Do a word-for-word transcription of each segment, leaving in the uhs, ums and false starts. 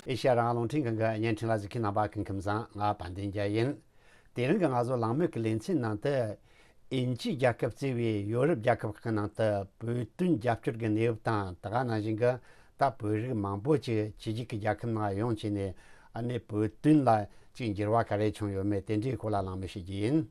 ཨེ་ཤ་ཡ་རང་དབང་རླུང་འཕྲིན་ཁང་གི་བརྙན་འཕྲིན་ལ་གཟིགས་མཁན་རྣམ་པ་སྐུ་ཁམས་བཟང་། ང་དཔལ་ལྡན་རྒྱལ་ཡིན། དེ་རིང་གི་ང་ཚོ་གླེང་མོལ་གྱི་ལེ་ཚན་ནང་དུ། དབྱིན་ཇིའི་རྒྱལ་ཁབ་གཙོས་པའི་ཡོ་རོབ་རྒྱལ་ཁབ་ཁག་གི་ནང་དུ་བོད་དོན་རྒྱབ་སྐྱོར་གྱི་གནས་བབ་དང་། དེ་ག་ནང་བཞིན་གྱི་ད་བོད་རིགས་མང་པོ་ཅིག་ཕྱི་རྒྱལ་གྱི་རྒྱལ་ཁབ་ནང་ཡོང་བྱས་ནས། ཨ་ནི་བོད་དོན་ལ་ཅིག་འགྱུར་བ་ག་རེ་བྱུང་ཡོད་མེད། དེ་འདྲའི་སྐོར་ལ་གླེང་མོལ་ཞུ་རྒྱུ་ཡིན།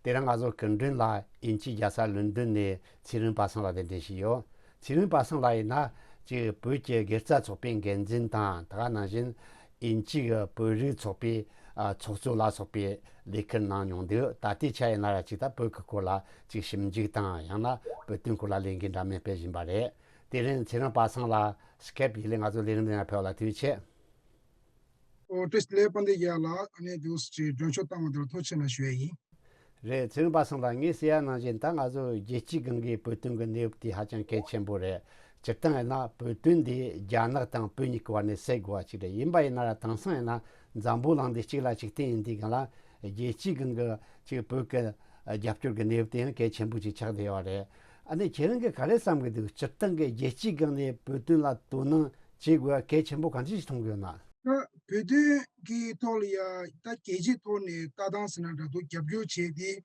དེ་རིང་ང་ཚོ་སྐུ་མགྲོན་ལ་དབྱིན་ཇིའི་རྒྱལ་ས་ལོན་ཌོན་ནས་ཚེ་རིང་པ་སངས་ལགས་གདན་འདྲེན་ཞུས་ཡོད། ཚེ་རིང་པ་སངས་ལགས་ཡིན་ན་ཅིག་བོད་ཀྱི་དགེ་རྩ་ཚོགས་པའི་འགན་འཛིན་དང་། དེ་ག་ནང་བཞིན་དབྱིན་ཇི་གི་བོད་རིགས་ཚོགས་པའི་ཨ་ཚོགས་གཙོ་ལ་སོགས་པའི་ལས་ཁུར་གནང་མྱོང་འདུག། ད་ལྟའི་ཆ་ཡིན་ན་ར་ཅིག་ད་བོད་ཀྱི་སྐོར་ལ་ཅིག་ཞིབ་འཇུག་དང་། ཡང་ན་བོད་དོན་སྐོར་ལ་ལས་འགུལ་འདྲ་མིན་སྤེལ་བཞིན་པ་རེད། དེ་རིང་ཚེ་རིང་པ་སངས་ལགས་སི་ཀེབ་ཡིག་ལས་ང་ཚོ་ལས་རིམ་འདི་ནང་ཕེབས་པ་ལ་ཐུགས་རྗེ་ཆེ། ཨོ་བཀྲ་ཤིས་བདེ་ལེགས། དཔལ་ལྡན་རྒྱལ་ལགས། ཨ་ནི་འདུག་སེ་མགྲོན་ཤོག་བཏང་བ་དེར་ཐུགས་རྗེ་ཆེ་གནང་ཞུ་ཡ་ཡིན། རེད། ཚེ་རིང་པ་སངས་ལགས། ངས་ཟེར་ཡ་ནང་བཞིན་ད་ང་ཚོ་རྒྱལ་སྤྱིའི་སྒང་གི་བོད་དོན་གྱི་གནས་བབ་དེ་ཧ་ཅང་གལ་ཆེན་པོ་རེད། སྤྱིར་བཏང་ཡིན་ན་བོད་དོན་འདི་རྒྱ་ནག་དང་བོད་གཉིས་ཀྱི་བར་ནས་སེལ་དགོས་པ་ཅིག་རེད། ཡིན་པ་ཡིན་ན་ར་དེང་སང་ཡིན་ན་འཛམ་བུ་གླིང་འདི་གཅིག་ལ་གཅིག་བརྟེན་ཡིན་དུས་སྒང་ལ། རྒྱལ་སྤྱིའི་སྒང་གི་ཅིག་བོད་ཀྱི་རྒྱབ་སྐྱོར་གྱི་གནས་བབ་དེ་ཡང་གལ་ཆེན་པོ་ཅིག་ཆགས་བསྡད་ཡོད་རེད། ཨ་ནི་ཁྱེད་རང་གིས་ག་རེ་བསམ་གྱི་འདུག། སྤྱིར་བཏང་གི་རྒྱལ་སྤྱིའི་སྒང་ནས་བོད་དོན་ལ་དོ་སྣང་བྱེད་དགོས་པ་གལ་ཆེན་པོ་གང་ཅི་ཞིག་མཐོང་གི་ཡོད་ན། ད་བོད་དོན་གྱི་ཐོག་ལ་ཡ་ད་རྒྱལ་སྤྱིའི་ཐོག་ནས་ལྟ་སྟངས་ཟེར་ན་འདྲ་འདུག། རྒྱབ་སྐྱོར་བྱས་ཏེ།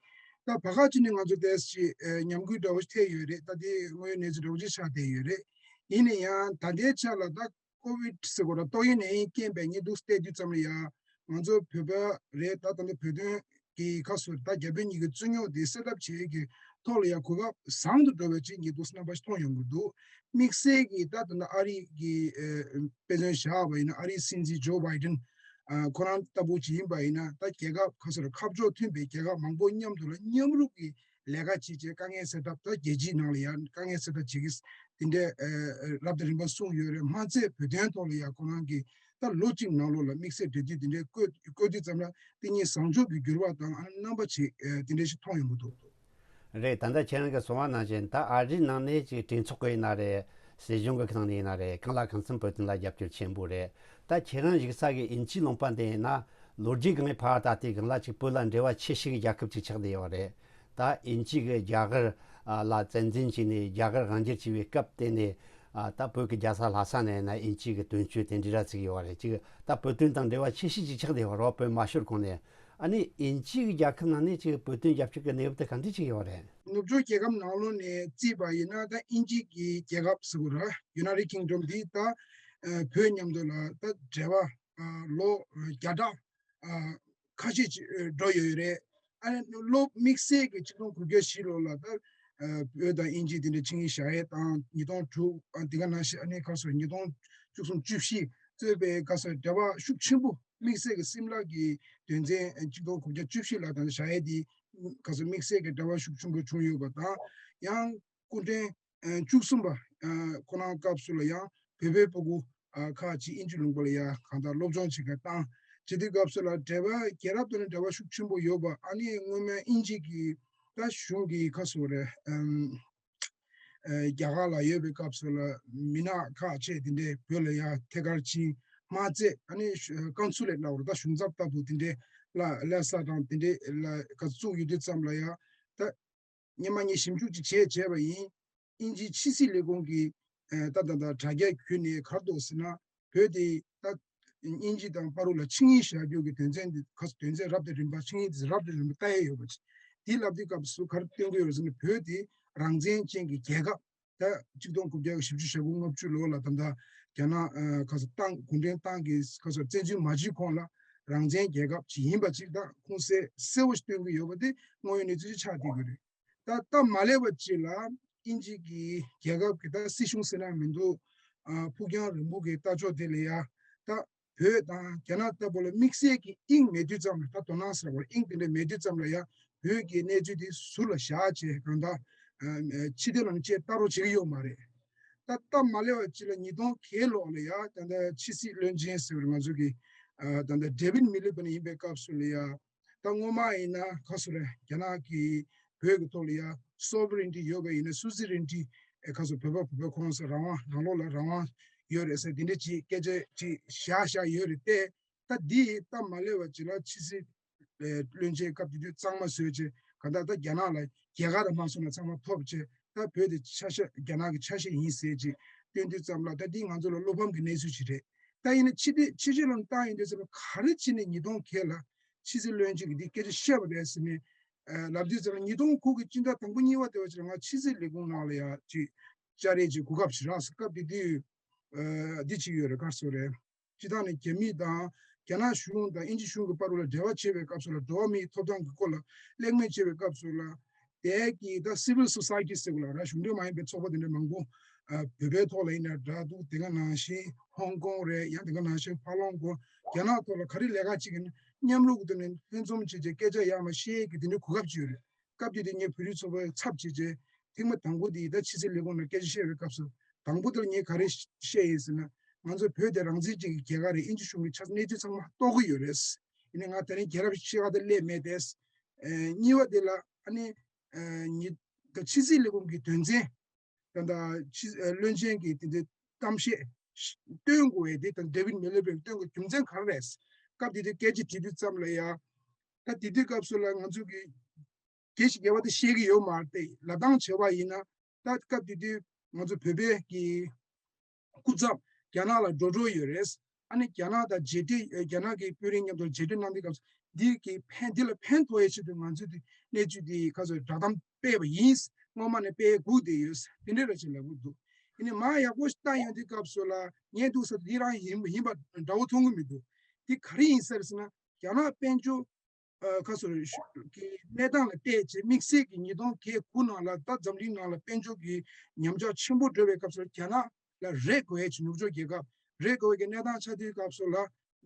ད་བར་སྐབས་ཅིག་ནས་ང་ཚོ་ཏོག་ཙམ་ཨ་ཉམས་རྒུད་འདྲ་བོ་ཞིག་ཐེབས་ཡོད་རེད། ད་དེ་དངོས་ཡོད་གནས་ཚུལ་འདྲ་བོ་ཞིག་ཆགས་བསྡད་ཡོད་རེད། ཡིན་ན་ཡང་ད་ལྟའི་ཆ་ལ་ད་ཀོ་བིད་ཟེར་དགོས་ར། ཏོག་དབྱིབས་ནད་ཡམས་རྐྱེན་པས་ཉེན་བརྡུངས་བལྟས་དུས་ཙམ་ལ་ཡ། ང་ཚོ་བོད་པ་རེད། ད་ད་ལྟ་བོད་དོན་གྱི་ཁ་སོ་ད་རྒྱ་བོད་གཉིས་ཀྱི་རྩོད་རྙོག་དེ་སེལ་ཐབས་བྱེད་ཀྱི་ཐོག་ལ་ཡ་གོ་སྐབས་བཟང་དུ་འགྲོ་བའི་ཆེད་ཉེན་བརྡུངས་རྣམ་པ་ཞིག་མཐོང་ཡོང་གི་འདུག། དམིགས་བསལ་གྱིས་ད་ད་ལྟ་ཨ་རི་གི་ཨ་དཔེ་མཚོན་བཞག་པ་ཡིན་ན། ཨ་རིའི་སྲིད་འཛིན་ཇོ་བྷའི་ཌེན་ཨ་ཁོ་རང་ལྟ་བུ་ཅིག་ཡིན་པ་ཡིན་ན། ད་རྒྱལ་ཁབ་ཁ་སོ་ར་ཁ་ཕྱོགས་མཐུན་པའི་རྒྱལ་ཁབ་མང་པོ་མཉམ་དུ་ལ་མཉམ་རུབ་ཀྱིས་ལས་ཀ་བྱེད་ཆེད། དཀའ་ངལ་སེལ་ཐབས། ད་རྒྱལ་སྤྱིའི་ནང་ལ་ཡང་དཀའ་ངལ་སེལ་ཐབས་བྱེད་ཀྱི་དེ་འདྲའི་ཨ་རབ་དང་རིམ་པ་གསུངས་ཡོད་རེད། མ་ཚད་བོད་དོན་ཐོག་ལ་ཡང་ཁོ་རང་གིས་ད་ལོ་གཅིག་ནང་ལོགས་ལ་དམིགས་བསལ་གྲོས་བསྡུར་དེ་འདྲའི་བསྐོས་བསྐོས་དུས་ཙམ་ལ། དེ་ཉིད་བཟང་ཕྱོགས་ཀྱི་འགྱུར་བ་དང་། ཨ་རྣམ་པ་ཆེ་ཨ་དེ་འདྲ་ཞིག་མཐོང་ཡོང་གི་འདུག། རེད། ད་ལྟ་ཁྱེད་རང་གིས་གསུངས་པ་ནང་བཞིན་ད་ཨ་རིའི་ནང་ནས་ཅིག་གྲོས་ཚོགས་ཀྱི་ཡིན་ན་རེད། སྲིད་གཞུང་གི་ནང་ནས་ཡིན་ན་རེད། གང་ལ་གང་འཚམ་བོད་དོན་ལ་རྒྱབ་སྐྱོར་ཆེན་པོ་རེད། ད་ཁྱེད་རང་བཞུགས་ས་གི་དབྱིན་ཇིའི་ལུང་པ་འདི་ཡིན་ན། ལོ་རྒྱུས་སྒང་ནས་ཕར་ལྟ་དུས་སྒང་ལ་ཅིག་བོད་ལ་འབྲེལ་བ་ཆེ་ཤོས་ཀྱི་རྒྱལ་ཁབ་ཅིག་ཆགས་བསྡད་ཡོད་རེད། ད་དབྱིན་ཇི་གིས་རྒྱ་གར་ཨ་ལ་བཙན་འཛུལ་བྱས་ནས་རྒྱ་གར་དབང་སྒྱུར་བྱས་པའི་སྐབས་དེ་ནས། ཨ་ད་བོད་ཀྱི་རྒྱལ་ས་ལྷ་ས་ནས་ཡིན་ན་དབྱིན་ཇི་གི་དོན་གཅོད་དེ་འདྲ་ར་བརྩིས་ཡོད་རེད། ཅིག་ད་བོད་དོན་དང་འབྲེལ་བ་ཆེ་ཤོས་ཅིག་ཆགས་བསྡད་ཡོད་རེད། བོད་མ་ཤོར་གོང་ནས། ཨ་ནི་དབྱིན་ཇི་གི་རྒྱལ་ཁབ་ནང་ནས་ཅིག་བོད་དོན་རྒྱབ་སྐྱོར་གྱི་གནས་བབ་དེ་ག་འདྲ་ཅིག་ཡོད་རེད། ནུབ་ཕྱོགས་རྒྱལ་ཁབ་ནང་ལོགས་ནས་བརྩིས་པ་ཡིན་ན། ད་དབྱིན་ཇི་གི་རྒྱལ་ཁབ་ཟེར་དགོས་རེད། United Kingdom འདི་ད་ཨ་བོད་མཉམ་དུ་ལ་ད་འབྲེལ་བ་ཨ་ལོ་བརྒྱ་ཕྲག་ཨ་ཁ་ཤས་ཅིག་འགྲོ་ཡོད་རེད། ཨ་ནི་ལོ་དམིགས་བསལ་གྱི་ཆིག་སྟོང་དགུ་བརྒྱ་བཞི་ལོ་ལ་ད་ཨ་བོད་དང་དབྱིན་ཇི་དེ་འདྲ་ཆིངས་ཡིག་བཞག་ཡས་དང་། ཉིས་སྟོང་དྲུག་ཨ་དེ་ག་ནང་བཞིན། ཨ་ནི་ག་སོ་ཉིས་སྟོང་བཅུ་གསུམ་བཅུ་བཞི་གཙོས་པའི་ག་སོ་འབྲེལ་བ་ཤུགས་ཆེན་པོ། དམིགས་བསལ་གྱི་སིམ་ལ་གི་དོན་ཚན་ཆིག་སྟོང་དགུ་བརྒྱ་བཅུ་བཞི་ལ་དང་བཞག་ཡས་དེ་ག་སོ་དམིགས་བསལ་གྱི་འབྲེལ་བ་ཤུགས་ཆེན་པོ་བྱུང་ཡོད་པ་དང་། ཡང་སྐུ་ཕྲེང་ཨ་བཅུ་གསུམ་པ་ཨ་ཁོ་རང་སྐབས་སུ་ལ་ཡང་བོད་པའི་སྤུ་གུ་ཨ་ཁག་ཅིག་དབྱིན་ཇི་ལུང་པ་ལ་ཡ་གང་ལྟར་སློབ་སྦྱོང་བྱེད་མཁན་བཏང་། བྱེད་དུས་སྐབས་སུ་ལ་འབྲེལ་བ་རྒྱལ་རབས་དང་ནི་འབྲེལ་བ་ཤུགས་ཆེན་པོ་ཡོད་པ། ཨ་ནི་སྔོན་མའི་དབྱིན་ཇི་གི་ད་གཞུང་གི་ཁ་སོ་རེད། ཨམ་ཨ་རྒྱ་གར་ལ་ཡོད་པའི་སྐབས་སུ་ལ་མི་སྣ་ཁག་ཅིག་དེ་འདྲའི་བོད་ལ་ཡ་ཐད་ཀར་ཕྱིན་མ་ཚད། ཨ་ནི་ཀོན་སུ་ལེཊ་ལབ་དགོས་རེད། ད་གཞུང་ཚབ་ལྟ་བུ་དེ་འདྲའི་ལ་ལྷ་ས་དང་དེ་འདྲའི་ལ་ག་བཙུགས་ཡོད་དུས་ཙམ་ལ་ཡ། ད་སྔོན་མ་ངས་ཞིབ་འཇུག་ཅིག་བྱས་བྱས་པ་ཡིན། དབྱིན་ཇིའི་ཕྱི་སྲིད་ལས་ཁུངས་ཀྱི་ཨ་ད་ད་ད་དྲ་རྒྱ་བརྒྱུད་ནས་ག་རེ་འདུག་ཟེར་ན། བོད་དེ་ད་དབྱིན་ཇི་དང་བར་ལ་ཆིངས་ཡིག་བཞག་རྒྱུ་གི་དོན་ཚན་འདི་ཁ་སོ་དོན་ཚན་རབ་དང་རིམ་པ། ཆིངས་ཡིག་དེ་རབ་དང་རིམ་པ་ལྟ་ཡས་ཡོད་པ་ཅིག། དེ་ལབ་དུས་སྐབས་སུ་ག་རེ་སྟོན་གྱི་ཡོད་ཟེར་ན། བོད་དེ་རང་བཙན་ཅན་གྱི་རྒྱལ་ཁབ། ད་ཆིག་སྟོང་དགུ་བརྒྱ་བཞི་བཅུ་ཞེ་དགུ་ལྔ་བཅུ་ལོ་ལ་ད་ལྟ་རྒྱ་ནག་ཨ་ཁ་སོ་ཏང་གུང་ཁྲན་ཏང་གི་ཁ་སོ་བཙན་འཛུལ་མ་བྱས་གོང་ལ་རང་བཙན་རྒྱལ་ཁབ་ཅིག་ཡིན་པ་ཅིག་ད་ཁུངས་གསལ་གསལ་བོ་ཞིག་སྟོན་གྱི་ཡོད་པ་དེ་དངོས་ཡོད་གནས་ཚུལ་ཅིག་ཆགས་བསྡད་ཀྱི་རེད། ད་སྟབས་མ་ལེགས་པ་ཅིག་ལ་དབྱིན་ཇི་གི་རྒྱལ་ཁབ་ཀྱི་ད་སྲིད་གཞུང་ཟེར་ན་མི་འདུག། ཨ་ཕུགས་རྒྱང་རིང་པོ་གི་ལྟ་ཕྱོགས་དེ་ལ་ཡ། ད་བོད་དང་རྒྱ་ནག་ལྟ་བུ་ལ་དམིགས་བསལ་གྱི་དབྱིངས་མེད་དུས་ཙམ་ལ། ད་དོ་སྣང་ཟེར་བ་དབྱིངས་དེ་འདྲ་མེད་དུས་ཙམ་ལ་ཡ། བོད་ཀྱི་གནས་ཚུལ་དེ་ཟུར་ལ་བཞག་བྱས་གང་ལྟར་ཨ་ཕྱི་དོན་ལ་ནི་ཅིག་ལྟ་རོགས་བྱེད་ཀྱི་ཡོད་མ་རེད། ད་སྟབས་མ་ལེགས་པ་ཅིག་ལ་ཉིས་སྟོང་བརྒྱད་ལོ་ལ་ཡ། ད་ལྟ་ཕྱི་སྲིད་བློན་ཆེན་ཟེར་བ་ང་ཚོ་གི་ཨ་ད་ལྟ་ཌེ་བིཌ་མི་ལི་བྷན་ཡིན་པའི་སྐབས་སུ་ལ་ཡ། ད་སྔོན་མ་ཡིན་ན་ག་སོ་རེད། རྒྱ་ནག་གིས་བོད་ཀྱི་ཐོག་ལ་ཡ་སོ་ཝ་རེན་ཊི་ཡོད་པ་ཡིན་ན། སུ་ཛི་རེན་ཊི་ཨེ་ག་སོ་བོད་པ་བོད་པ་ཁོ་རང་ཚོ་རང་དབང་། རང་ལོགས་ལ་རང་དབང་ཡོད་རེད་ཟེར་དེ་འདྲ་ཅིག་སྐད་ཆ་ཅིག་བཞག་བཞག་ཡོད་རེད་དེ། ད་འདི་སྟབས་མ་ལེགས་པ་ཅིག་ལ་ཕྱི་སྲིད་ཨེ་བློན་ཆེན་སྐབས་དེ་དུས་གཙང་མ་བཟོས་བྱས་གང་ལྟར་ད་རྒྱ་ནག་ལ་རྒྱལ་ཁ་ར་མ་སོང་ན་ཚང་མ་ཐོབ་བྱས། ད་བོད་དེ་ཆ་ཤས་རྒྱ་ནག་གི་ཆ་ཤས་ཡིན་ཟེར་ཅིག་སྟོན་དུས་ཙམ་ལ། ད་འདི་ང་ཚོ་ལ་བློ་ཕམ་གྱི་གནས་ཚུལ་ཅིག་རེད། ད་ཡིན་ན་ཕྱི་དེ་ཕྱི་ཕྱི་ལ་བཏང་ཡིན་དུས་ཙམ་པ་ག་རེ་བྱས་ནས་ཉིས་སྟོང་བརྒྱད་ལ་ཕྱི་སྲིད་བློན་ཆེན་གྱིས་འདི་སྐད་ཆ་བཤད་པ་རེད་ཟེར་ནས་ལབ་དུས་ཙམ་པ་ཉིས་སྟོང་དགུ་གི་སྤྱི་ཟླ་དང་པོ་གཉིས་པ་དེ་བ་ཅིག་ལ་ང་ཕྱི་སྲིད་ལས་ཁུངས་ནང་ལ་ཡ་ཅིག་བཅར་རེས་ཀྱི་གོ་སྐབས་ཤིག་རག་སོང་། སྐབས་དེ་དུས་འདི་བྱས་ཡོད་རེད། ག་རེ་ཟེར་རེད། སྤྱིར་བཏང་ནས་རྒྱ་མི་དང་རྒྱ་ནག་གཞུང་དང་དབྱིན་ཇི་གཞུང་གི་བར་ལ་འབྲེལ་བ་བྱེད་པའི་སྐབས་སུ་ལ་འགྲོ་བ་མིའི་ཐོབ་ཐང་གི་སྐོར་ལ་གླེང་མོལ་བྱེད་པའི་སྐབས་སུ་ལ་དེ་གི་ད་civil society ཟེར་བ་ལ་ར་གཞུང་འབྲེལ་མ་ཡིན་པའི་ཚོགས་པ་དེ་འདྲ་མང་པོ་བོད་པའི་ཐོག་ལ་ཡིན་ན་འདྲ་འདུག་དེ་ག་ནང་བཞིན་ཧོང་ཀོང་རེད། ཡང་དེ་ག་ནང་བཞིན་ཕ་ལོང་གོ་རྒྱ་ནག་ཐོག་ལ་ག་རེ་ལས་ཀ་བྱེད་ཀྱི་ཡིན་མཉམ་རུབ་ཀྱི་ཐོག་ནས་ལྷན་འཛོམས་བྱས་རྗེས་སྐད་ཆ་ཡག་མ་བཤད་ཀྱི་དེ་འདྲའི་གོ་སྐབས་ཅིག་ཡོད་རེད། སྐབས་དེ་དུས་ངས་བོད་རིགས་ཚོགས་པའི་ཚབ་བྱས་རྗེས་ཐེངས་མ་དང་པོ་དེ་ད་ཕྱི་སྲིད་ལས་ཁུངས་ནང་སྐད་ཆ་བཤད་པའི་སྐབས་སུ་དང་པོ་དེར་ངས་ག་རེ་བཤད་ཡིན་ཟེར་ན། ང་ཚོ་བོད་དེ་རང་བཙན་ཅན་གྱི་རྒྱལ་ཁབ་རེད། དབྱིན་ཇི་གཞུང་གི་ཆ་གནས་ཚུལ་ཚང་མ་རྟོགས་ཀྱི་ཡོད་རེད། ཡིན་ནའི་ང་དེ་རིང་རྒྱལ་རབས་ཤིག་ཕྱི་ཁ་དེ་སླེབས་མེད་དེ། གཉིས་པ་དེ་ལ་ཨ་ནི་ཉི་ད་ཕྱི་སྲིད་ལས་ཁུངས་ཀྱི་དོན་ཚན་ད་ད་ཕྱི་བློན་ཆེན་གྱི་དེ་འདྲའི་གཏམ་བཤད་སྟོན་དགོས་ཡས་དེ་དང་ཌེ་ཝིཌ་མི་ལེ་བེར་སྟོན་དགོས་རྒྱུ་མཚན་ག་རེ་རེད། སྐབས་དེ་དུས་སྐད་ཆ་དྲིས་དུས་ཙམ་ལ་ཡ་ད་དེ་དུས་སྐབས་སུ་ལ་ང་ཚོ་གི་དགེ་ཞིག་དགེ་བ་དེ་ཤེས་ཀྱི་ཡོད་མ་རེད་དེ། ལབ་སྟངས་བྱས་པ་ཡིན་ན་ད་སྐབས་དེ་དུས་ང་ཚོ་བོད་པའི་གི་སྐུ་ཚབ་རྒྱ་ནག་ལ་འགྲོ་འགྲོ་ཡོད་རེད། ཨ་ནི་རྒྱ་ནག་དང་མཇལ་འཕྲད་རྒྱ་ནག་གི་དཔོན་རིགས་མཉམ་དུ་མཇལ་འཕྲད་གནང་དུས་སྐབས་སུ་འདི་གི་ཕན་འདི་ལ་ཕན་ཐོགས་ཡས་ཆེད་དུ་ང་ཚོས་འདི་གནས་ཚུལ་འདི་ག་ཚོད་བསྒྲགས་གཏམ་སྤེལ་བ་ཡིན། སྔོན་མ་ནས་སྤེལ་སྒུག་བསྡད་ཡོད། དེ་འདྲས་ར་ཅིག་ལབ་གི་འདུག་ཡིན་ནའི་མ་ཡག་པོ་ཞིག་བལྟ་ཡོང་དུས་སྐབས་སུ་ལ་ངས་འདུག་ས་འདི་རང་ཡིན་ཡིན་པ་འདྲ་བོ་མཐོང་གི་མི་འདུག་འདི་ག་རེ་ཡིན་ས་རེད་ཟེར་ན་རྒྱ་ནག་དཔལ་འབྱོར་ཁ་སོ་གི་གནས་སྟངས་ལ་བལྟས་རྗེས་དམིགས་བསལ་གྱི་ཉིས་སྟོང་བརྒྱད་དགུ་ནང་ལ་ད་འཛམ་གླིང་ནང་ལ་དཔལ་འབྱོར་གྱི་ཉམས་ཆག་ཆེན་པོ་འགྲོ་བའི་སྐབས་སུ་རྒྱ་ནག་ལ་རེ་དགོས་ཡས་ཀྱི་ནུབ་ཕྱོགས་རྒྱལ་ཁབ་རེ་དགོས་ཡས་ཀྱི་གནས་སྟངས་ཆགས་དུས་སྐབས་སུ་ལ་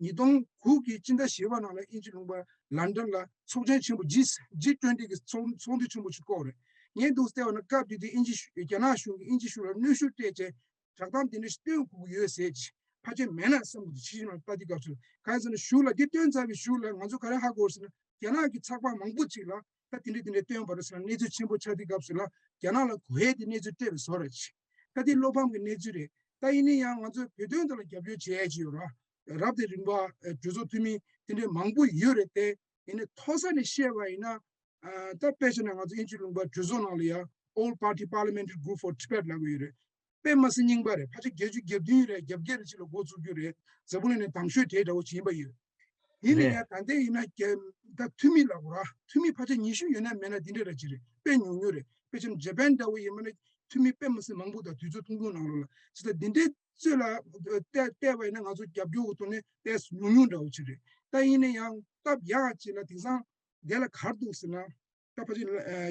ཉིས་སྟོང་དགུ་གི་སྤྱི་ཟླ་བཞི་པ་ནང་ལ་དབྱིན་ཇི་ལུང་པ་ལན་ཀྲན་ལ་ཚོགས་ཆེན་ཆེན་པོ་ཇི་ཇི་ཊུ་ཝེན་ཊི་གི་ཚོགས་ཚོགས་འདུ་ཆེན་པོ་ཞིག་བསྐོངས་རེད། ངས་འདུག་བལྟས་པ་ན་སྐབས་དེ་དུས་དབྱིན་ཇི་གཞུང་རྒྱ་ནག་གཞུང་གིས་དབྱིན་ཇི་གཞུང་ལ་གནོན་ཤུགས་སྤྲད་རྗེས། བསྒྲགས་གཏམ་དེ་འདྲ་ཞིག་སྟོན་དགོས་ཀྱི་ཡོད་ཟེར་གྱི་ཕལ་ཆེར་མེད་ན་བསམ་གྱི་འདུག་ཕྱི་ཕྱི་ནང་ལྟ་དུས་སྐབས་སུ་གང་ཡིན་ཟེར་ན་གཞུག་ལ་འདི་སྟོན་ཚར་བའི་གཞུག་ལ་ང་ཚོ་ག་རེ་ཧ་གོ་ཟེར་ན་རྒྱ་ནག་གི་ཚགས་པར་མང་པོ་ཅིག་ལ་ད་དེ་འདྲ་དེ་འདྲ་སྟོན་པ་རེད་ཟེར་ན་གནས་ཚུལ་ཆེན་པོ་ཆགས་དུས་སྐབས་སུ་ལ་རྒྱ་ནག་ལ་གོ་ཡས་དེ་གནས་ཚུལ་སྤྲད་པའི་བཟོ་འདྲ་ཅིག་ད་དེ་བློ་ཕམ་གྱི་གནས་ཚུལ་རེད། ད་ཡིན་ན་ཡང་ང་ཚོས་བོད་དོན་དེ་ལ་རྒྱབ་སྐྱོར་བྱེད་ཡས་ཅིག་ཡོད་ར། རབ་དང་རིམ་པ་གྲོས་ཚོགས་འཐུས་མི་དེ་འདྲ་མང་པོ་ཡོད་རེད་དེ། ཡིན་ནའི་མཐོ་ས་ནས་བཤད་པ་ཡིན་ན། ཨ་ད་དཔེ་བྱས་ན་ང་ཚོ་དབྱིན་ཇི་ལུང་པ་གྲོས་ཚོགས་ནང་ལ་ཡ་All Party Parliamentary Group for Tibet ལབ་ཀྱི་ཡོད་རེད། དཔེ་མི་སྲིད་རྙིང་པ་རེད། ཕལ་ཆེར་བརྒྱད་ཅུ་གྱ་བདུན་རེད། གྱ་བརྒྱད་རེད་ཅིག་ལ་འགོ་བཙུགས་རྒྱུ་རེད། འཛམ་བུ་གླིང་ནས་དང་ཤོས་དེ་འདྲ་བོ་ཅིག་ཡིན་པ་ཡོད། ཡིན་ནའི་ཡ་ད་ལྟའི་ཡིན་ན་རྒྱ་ད་འཐུས་མི་ལབ་དགོས་ར། འཐུས་མི་ཕལ་ཆེར་ཉི་ཤུ་ཡོད་ན་མེད་ན་དེ་འདྲ་ར་ཅིག་རེད། དཔེ་ཉུང་ཉུང་རེད། དཔེ་བྱས་ན་ཇ་པན་འདྲ་བོ་ཡིན་པ་ན་འཐུས་མི་དཔེ་མི་སྲིད་མང་པོ་དང་དུས་ཚོད་ཐུང་ཐུང་ནང་ལོགས་ལ་ཅི་ད་འདི་འདྲའི་ཚོད་ལ་བལྟས་བལྟས་པ་ཡིན་ན་ང་ཚོ་རྒྱབ་སྐྱོར་གྱི་ཐོག་ནས་དཔེ་ཉུང་ཉུང་འདྲ་བོ་ཅིག་རེད། ད་ཡིན་ན་ཡང་སྟབས་ཡག་ཅིག་ལ་དེང་སང་དེ་ལ་ག་རེ་འདུག་ཟེར་ན། ད་ཕལ་ཆེར་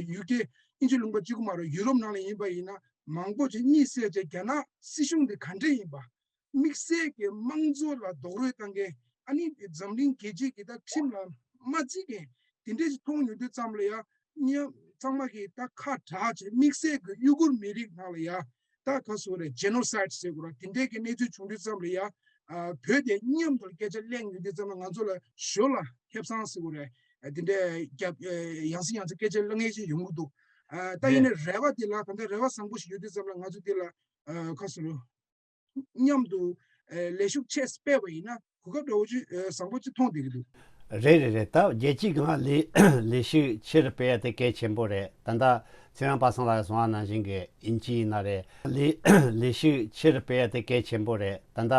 ཡུ་ཀེ་དབྱིན་ཇི་ལུང་པ་གཅིག་པུ་མ་རེད། ཡུ་རོབ་ནང་ལ་ཡིན་པ་ཡིན་ན་མང་པོ་ཅིག་གཉིད་སད་བྱས་རྒྱ་ནག་སྲིད་གཞུང་དེ་ག་འདྲ་ཡིན་པ། དམིགས་བསལ་གྱི་དམངས་གཙོ་ལ་རྡོག་རོལ་བཏང་མཁན། ཨ་ནི་འཛམ་གླིང་རྒྱལ་སྤྱི་གི་ད་ཁྲིམས་ལ་མ་བརྩི་མཁན་དེ་འདྲ་ཞིག་མཐོང་ཡོང་དུས་ཙམ་ལ་ཡ། མི་ཚང་མ་གིས་ད་ཁ་གྲགས་བྱས་དམིགས་བསལ་གྱི་ཡུ་གུར་མི་རིགས་ནང་ལ་ཡ། ད་ག་ཟེར་དགོས་རེད། ཇེ་ནོ་སའིཌ་ཟེར་དགོས་རེད། དེ་འདྲའི་གི་གནས་ཚུལ་བྱུང་དུས་ཙམ་ལ་ཡ། ཨ་བོད་དེ་མཉམ་དུ་སྐད་ཆ་གླེང་ཡོང་དུས་ཙམ་ལ་ང་ཚོ་ལ་ཞོར་ལ་ཁེ་བཟང་ཟེར་དགོས་རེད། དེ་འདྲའི་རྒྱབ་ཡང་སེ་ཡང་སེ་སྐད་ཆ་གླེང་མཁན་ཞིག་ཡོང་གི་འདུག་ཨ་ད་ཡིན་ནའི་རེ་བ་དེ་ལ་ད་ལྟ་རེ་བ་བཟང་པོ་ཞིག་ཡོད་དུས་ཙམ་ལ་ང་ཚོ་དེ་ལ་ཨ་ག་ཟེར་དགོས། མཉམ་དུ་ཨ་ལས་ཞུགས་ཆེ་སྤེལ་བ་ཡིན་ན་གོ་སྐབས་འདྲ་བོ་ཅིག་ཨ་བཟང་པོ་ཅིག་མཐོང་བསྡད་ཀྱི་འདུག་རེད་རེད་རེད། ད་རྒྱལ་སྤྱིའི་སྒང་ལ་ལས་ལས་ཞུགས་ཆེ་རུ་སྤེལ་ཡ་དེ་གལ་ཆེན་པོ་རེད། ད་ལྟ་ཚེ་རིང་པ་སངས་ལགས་གསུངས་པ་ནང་བཞིན་གྱི་དབྱིན་ཇི་ཡིན་ན་རེད། ལས་ལས་ཞུགས་ཆེ་རུ་སྤེལ་ཡ་དེ་གལ་ཆེན་པོ་རེད། ད་ལྟ་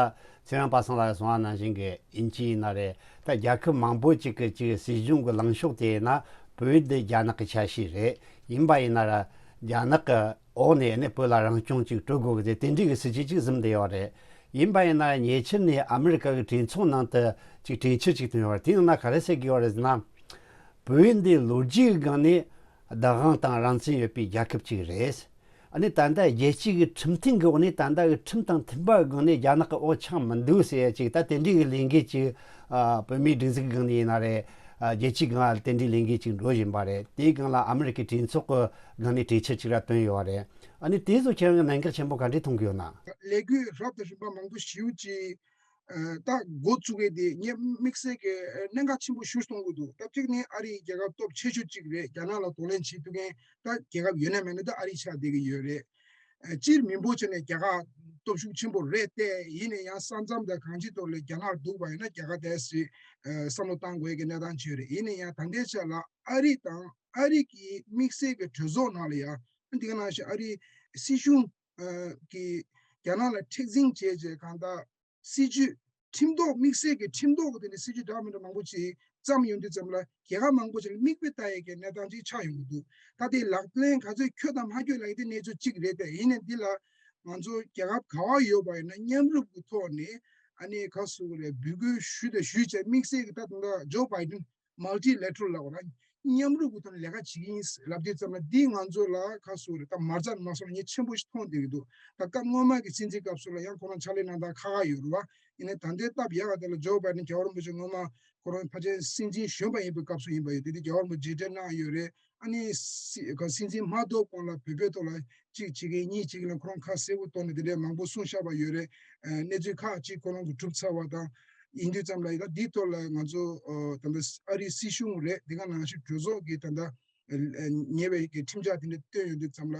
ཚེ་རིང་པ་སངས་ལགས་གསུངས་པ་ནང་བཞིན་གྱི་དབྱིན་ཇི་ཡིན་ན་རེད། ད་རྒྱལ་ཁབ་མང་པོ་ཅིག་གི་ཅིག་སྲིད་གཞུང་གི་ལངས་ཕྱོགས་དེ་ཡིན་ན་བོད་འདི་རྒྱ་ནག་གི་ཆ་ཤས་རེད། ཡིན་པ་ཡིན་ན་ར་རྒྱ་ནག་གི་འོག་ནས་ནི་བོད་ལ་རང་སྐྱོང་ཅིག་སྤྲོད་དགོས་ཀྱི་དེ་དེ་འདྲའི་གི་སྲིད་ཇུས་ཅིག་བཟུང་བསྡད་ཡོད་རེད། ཡིན་པ་ཡིན་ན་ཉེ་ཆར་ནས་ཨ་མི་རི་ཀ་གི་གྲོས་ཚོགས་ནང་དུ་ཅིག་གྲོས་ཆོད་ཅིག་བཏོན་ཡོད་རེད། དེའི་ནང་ན་ག་རེ་ཟེར་གྱི་ཡོད་རེད་ཟེར་ན། བོད་འདི་ལོ་རྒྱུས་ཀྱི་སྒང་ནས་བདག་དབང་དང་རང་བཙན་ཡོད་པའི་རྒྱལ་ཁབ་ཅིག་རེད། ཨ་ནི་ད་ལྟ་རྒྱལ་སྤྱི་གི་ཁྲིམས་མཐུན་གྱི་འོག་ནས་ད་ལྟ་གི་ཁྲིམས་དང་མཐུན་པ་གི་སྒང་ནས་རྒྱ་ནག་གི་འོག་ཆགས་མི་འདུག་ཟེར་ཡ་ཅིག་ད་དེ་འདྲའི་གི་ལས་འགུལ་ཅིག་ཨ་བོད་མིའི་སྒྲིག་འཛུགས་ཀྱི་སྒང་ནས་ཡིན་ན་རེད། ཨ་རྒྱལ་སྤྱིའི་སྒང་ལ་དེ་འདྲའི་ལས་འགུལ་ཅིག་འགྲོ་བཞིན་པ་རེད། དེའི་སྒང་ལ་ཨ་མི་རི་ཀའི་གྲོས་ཚོགས་ཀྱི་སྒང་ནས་གྲོས་ཆོད་ཅིག་ར་བཏོན་ཡོད་པ་རེད། ཨ་ནི་དེ་ཚོ་ཁྱེད་རང་གི་གནད་འགག་ཆེན་པོ་ག་འདྲས་མཐོང་གི་ཡོད་ན། ལས་འགུལ་རབ་དང་རིམ་པ་མང་པོ་ཞེ་པོ་ཅིག་ཨ་ད་འགོ་བཙུགས་ཡས་དེ་ངས་དམིགས་བསལ་གྱི་ཨ་གནད་འགག་ཆེན་པོ་ཞེ་པོ་མཐོང་གི་འདུག་ད་གཅིག་ནི་ཨ་རི་རྒྱལ་ཁབ་སྟོབས་ཆེ་ཤོས་གཅིག་རེད། རྒྱ་ནག་ལ་གདོང་ལེན་བྱེད་ཐུབ་མཁན་ད་རྒྱལ་ཁབ་ཡོད་ན་མེད་ན་ད་ཨ་རི་ཆགས་བསྡད་ཀྱི་ཡོད་རེད། ཨ་སྤྱིར་མི་འབོར་ཆ་ནས་རྒྱ་གར་སྟོབས་ཤུགས་ཆེན་པོ་རེད་དེ། ཡིན་ན་ཡང་ས་མཚམས་དང་གང་ཅིའི་ཐོག་ལ་རྒྱ་ནག་འདུག་པ་ཡིན་ན་རྒྱ་གར་དེ་སྲིད་ཨ་བསམ་བློ་བཏང་དགོས་ཀྱི་གནས་སྟངས་ཅིག་ཡོད་རེད། ཡིན་ན་ཡང་ད་ལྟའི་ཆ་ལ་ཨ་རི་དང་ཨ་རི་གི་དམིགས་བསལ་གྱི་གྲོས་ཚོགས་ནང་ལ་ཡང་འདི་ག་ནང་བཞིན་ཨ་རི་སྲིད་གཞུང་ཨ་གི་རྒྱ་ནག་ལ་མཁྲེགས་འཛིན་བྱས་རྗེས་གང་ལྟར་སྲིད་ཇུས་ ཁྲིམས་ཐོག་དམིགས་བསལ་གྱི་ཁྲིམས་ཐོག་གི་དེ་ནས་སྲིད་ཇུས་འདྲ་མི་འདྲ་མང་པོ་ཅིག་བརྩམས་ཡོང་དུས་ཙམ་ལ་རྒྱལ་ཁབ་མང་པོ་ཅིག་ལ་མིག་དཔེ་ལྟ་ཡས་ཀྱི་གནས་སྟངས་ཅིག་ཆགས་ཡོང་གི་འདུག་ད་དེ་ལག་ལེན་ག་ཚོད་འཁྱོལ་དང་མ་འཁྱོལ་ལབ་ཡས་དེ་གནས་ཚུལ་གཅིག་རེད་དེ། ཡིན་ནའི་འདི་ལ་ང་ཚོ་རྒྱལ་ཁབ་ག་བ་ཡོད་པ་ཡིན་ན་མཉམ་རུབ་ཀྱི་ཐོག་ནས་ཨ་ནི་ག་ཟེར་དགོས་རེད། འབོད་སྐུལ་ཞུས་དང་ཞུས་བྱས་དམིགས་བསལ་གྱི་ད་དུང་ད་ཇོ་བྷའི་ཌེན་multilateral་ལབ་དགོས་རེད། མཉམ་རུབ་ཀྱི་ཐོག་ནས་ལས་ཀ་བྱེད་ཀྱི་ཡིན་ལབ་དུས་ཙམ་ལ་འདི་ང་ཚོ་ལ་ག་ཟེར་དགོས་རེད། ད་མ་རྩ་མ་སོང་ངས་ཆེན་པོ་ཞིག་མཐོང་བསྡད་ཀྱི་འདུག་ད་སྐབས་སྔོན་མ་གི་སྲིད་འཛིན་སྐབས་སུ་ལ་ཡང་ཁོ་རང་ཕྱག་ལས་གནང་སྟངས་ཁག་ཁག་ཡོད་རེད་བ། ཡིན་ནའི་ད་ལྟའི་སྟབས་ཡག་ག་དེ་ལ་ཇོ་བྷའི་ཌེན་རྒྱལ་བ་རིན་པོ་ཆེ་སྔོན་མ་ཁོ་རང་ཕལ་ཆེར་སྲིད་འཛིན་གཞོན་པ་ཡིན་པའི་སྐབས་སུ་ཡིན་པ་ཡོད། དེ་དུས་རྒྱལ་བ་རིན་པོ་ཆེ་མཇལ་འཕྲད་གནང་ཡོད་རེད། ཨ་ནི་སྲི- ག- སྲིད་འཛིན་མ་ཐོབ་གོང་ལ་བོད་པའི་ཐོག་ལ་གཅིག་བྱེད་མཁན་གཉིས་བྱེད་མཁན་ལ་ཁོ་རང་ཁ་གསལ་པོ་བཏོན་ནས་དེ་འདྲའི་མང་པོ་གསུངས་བཞག་པ་ཡོད་རེད། ཨ་གནས་ཚུལ་ཁག་ཅིག་ཁོ་རང་གིས་གྲུབ་ཚར་བ་དང་ཡིན་དུས་ཙམ་ལ་ཡིན་ད་འདིའི་ཐོག་ལ་ང་ཚོ་ཨ་ད་ལྟ་ཨ་རིའི་སྲིད་གཞུང་རེད། དེ་ག་ནང་བཞིན་གྲོས་ཚོགས་ཀྱི་ད་ལྟ་ཨ་ཉེ་བའི་གི་ཁྲིམས་འཆར་དེ་འདྲ་བཏོན་ཡོང་དུས་ཙམ་ལ་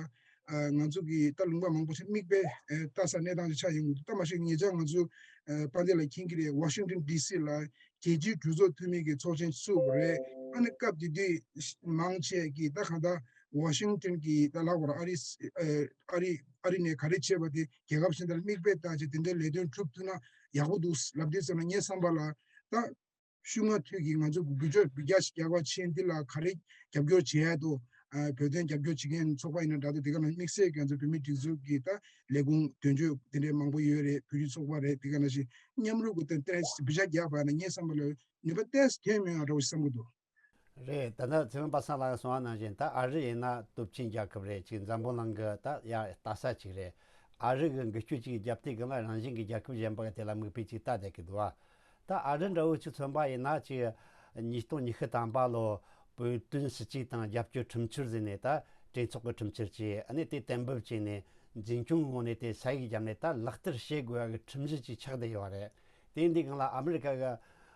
ཨ་ང་ཚོ་གི་ད་ལུང་པ་མང་པོ་ཞིག་མིག་དཔེ་ཨ་ལྟ་ས་གནས་སྟངས་ཅིག་ཆགས་ཡོང་གི་འདུག་ད་མ་གཞི་ཉེ་ཆར་ང་ཚོ་ཨ་དཔལ་ལྡན་ལགས་མཁྱེན་གྱི་རེད། ཝ་ཤིང་ཊོན་ཌི་སི་ལ་རྒྱལ་སྤྱིའི་གྲོས་ཚོགས་འཐུས་མི་གི་ཚོགས་ཆེན་ཚུགས་པ་རེད། ཨ་ནི་སྐབས་དེ་དུས་མང་ཆེ་གིས་ད་གང་ལྟར་ཝ་ཤིང་ཊོན་གྱི་ད་ལབ་དགོས་རེད། ཨ་རི་ཨ་ཨ་རི་ཨ་རི་ནས་ག་རེ་བྱས་པ་དེ་རྒྱལ་ཁབ་གཞན་དག་ལ་མིག་དཔེ་ལྟ་བྱས་དེ་འདྲའི་ལས་དོན་གྲུབ་ཐུབ་ན་ཡག་པོ་འདུག་ལབ་དུས་ཙམ་ལ་ངའི་བསམ་པ་ལ་ད་ཤུགས་སྣོན་ཐུག་གིས་ང་ཚོ་འགུལ་སྐྱོད་འབུད་རྒྱག་ཞིག་རྒྱག་པ་ཕྱིན་འདི་ལ་ག་རེ་རྒྱབ་སྐྱོར་བྱེད་ཡ་དོ། ཨ་བོད་དོན་རྒྱབ་སྐྱོར་བྱེད་མཁན་ཚོགས་པ་ཡིན་ན་འདྲ་དོ། དེ་ག་ནང་དམིགས་བསལ་གྱི་ང་ཚོ་བོད་མིའི་སྒྲིག་འཛུགས་ཀྱི་ད་ལས་ཁུངས་དོན་གཅོད་དེ་འདྲའི་མང་པོ་ཡོད་རེད། བོད་རིགས་ཚོགས་པ་རེད། དེ་ག་ནང་བཞིན་མཉམ་རུབ་ཀྱི་དོན་ཏན་འབུད་རྒྱག་རྒྱག་པ་ན་ངའི་བསམ་པ་ལ་ནུས་པ་ཏོག་ཙམ་ཐོན་མྱོང་ཡ་འདྲ་བོ་ཞིག་བསམ་གྱི་འདུག་རེད། ད་ལྟ་ཚེ་དབང་པ་སངས་ལགས་གསུངས་པ་ནང་བཞིན་ད་ཨ་རི་ཡིན་ན་སྟོབས་ཆེན་རྒྱལ་ཁབ་རེད། ཅིག་འཛམ་བུ་གླིང་གི་ད་ཡ་ལྟ་ས་ཅིག་རེད། ཨ་རི་གི་འགུལ་སྐྱོད་ཅིག་བརྒྱབ་དུས་སྒང་ལ་རང་བཞིན་གྱི་རྒྱལ་ཁབ་གཞན་པ་གི་དེ་ལ་མིག་དཔེ་ཅིག་ལྟ་བསྡད་ཀྱི་འདུག་བ། ད་ཨ་རི་འདྲ་བོ་ཅིག་མཚོན་པ་ཡིན་ན་ཅིག་ཉིས་སྟོང་ཉི་ཤུ་ཐམ་པ་ལོ་བོད་དོན་སྲིད་ཇུས་དང་རྒྱབ་སྐྱོར་ཁྲིམས་གཅོད་ཟེར་ནས་ད་གྲོས་ཚོགས་ཀྱི་ཁྲིམས་གཅོད་ཅིག་ཨ་ནི་དེ་གཏན་འབེབས་བྱས་ནས་འཛིན་སྐྱོང་ངོས་ནས་དེ་ས་ཡིག་བརྒྱབ་ནས་ད་ལག་བསྟར་བྱེད་དགོས་ཡ་གི་ཁྲིམས་གཞི་ཅིག་ཆགས་བསྡད་ཡོད་རེད། དེ་ཡིན་དུས་སྒང་ལ་ཨ་མི་རི་ཀ་གི་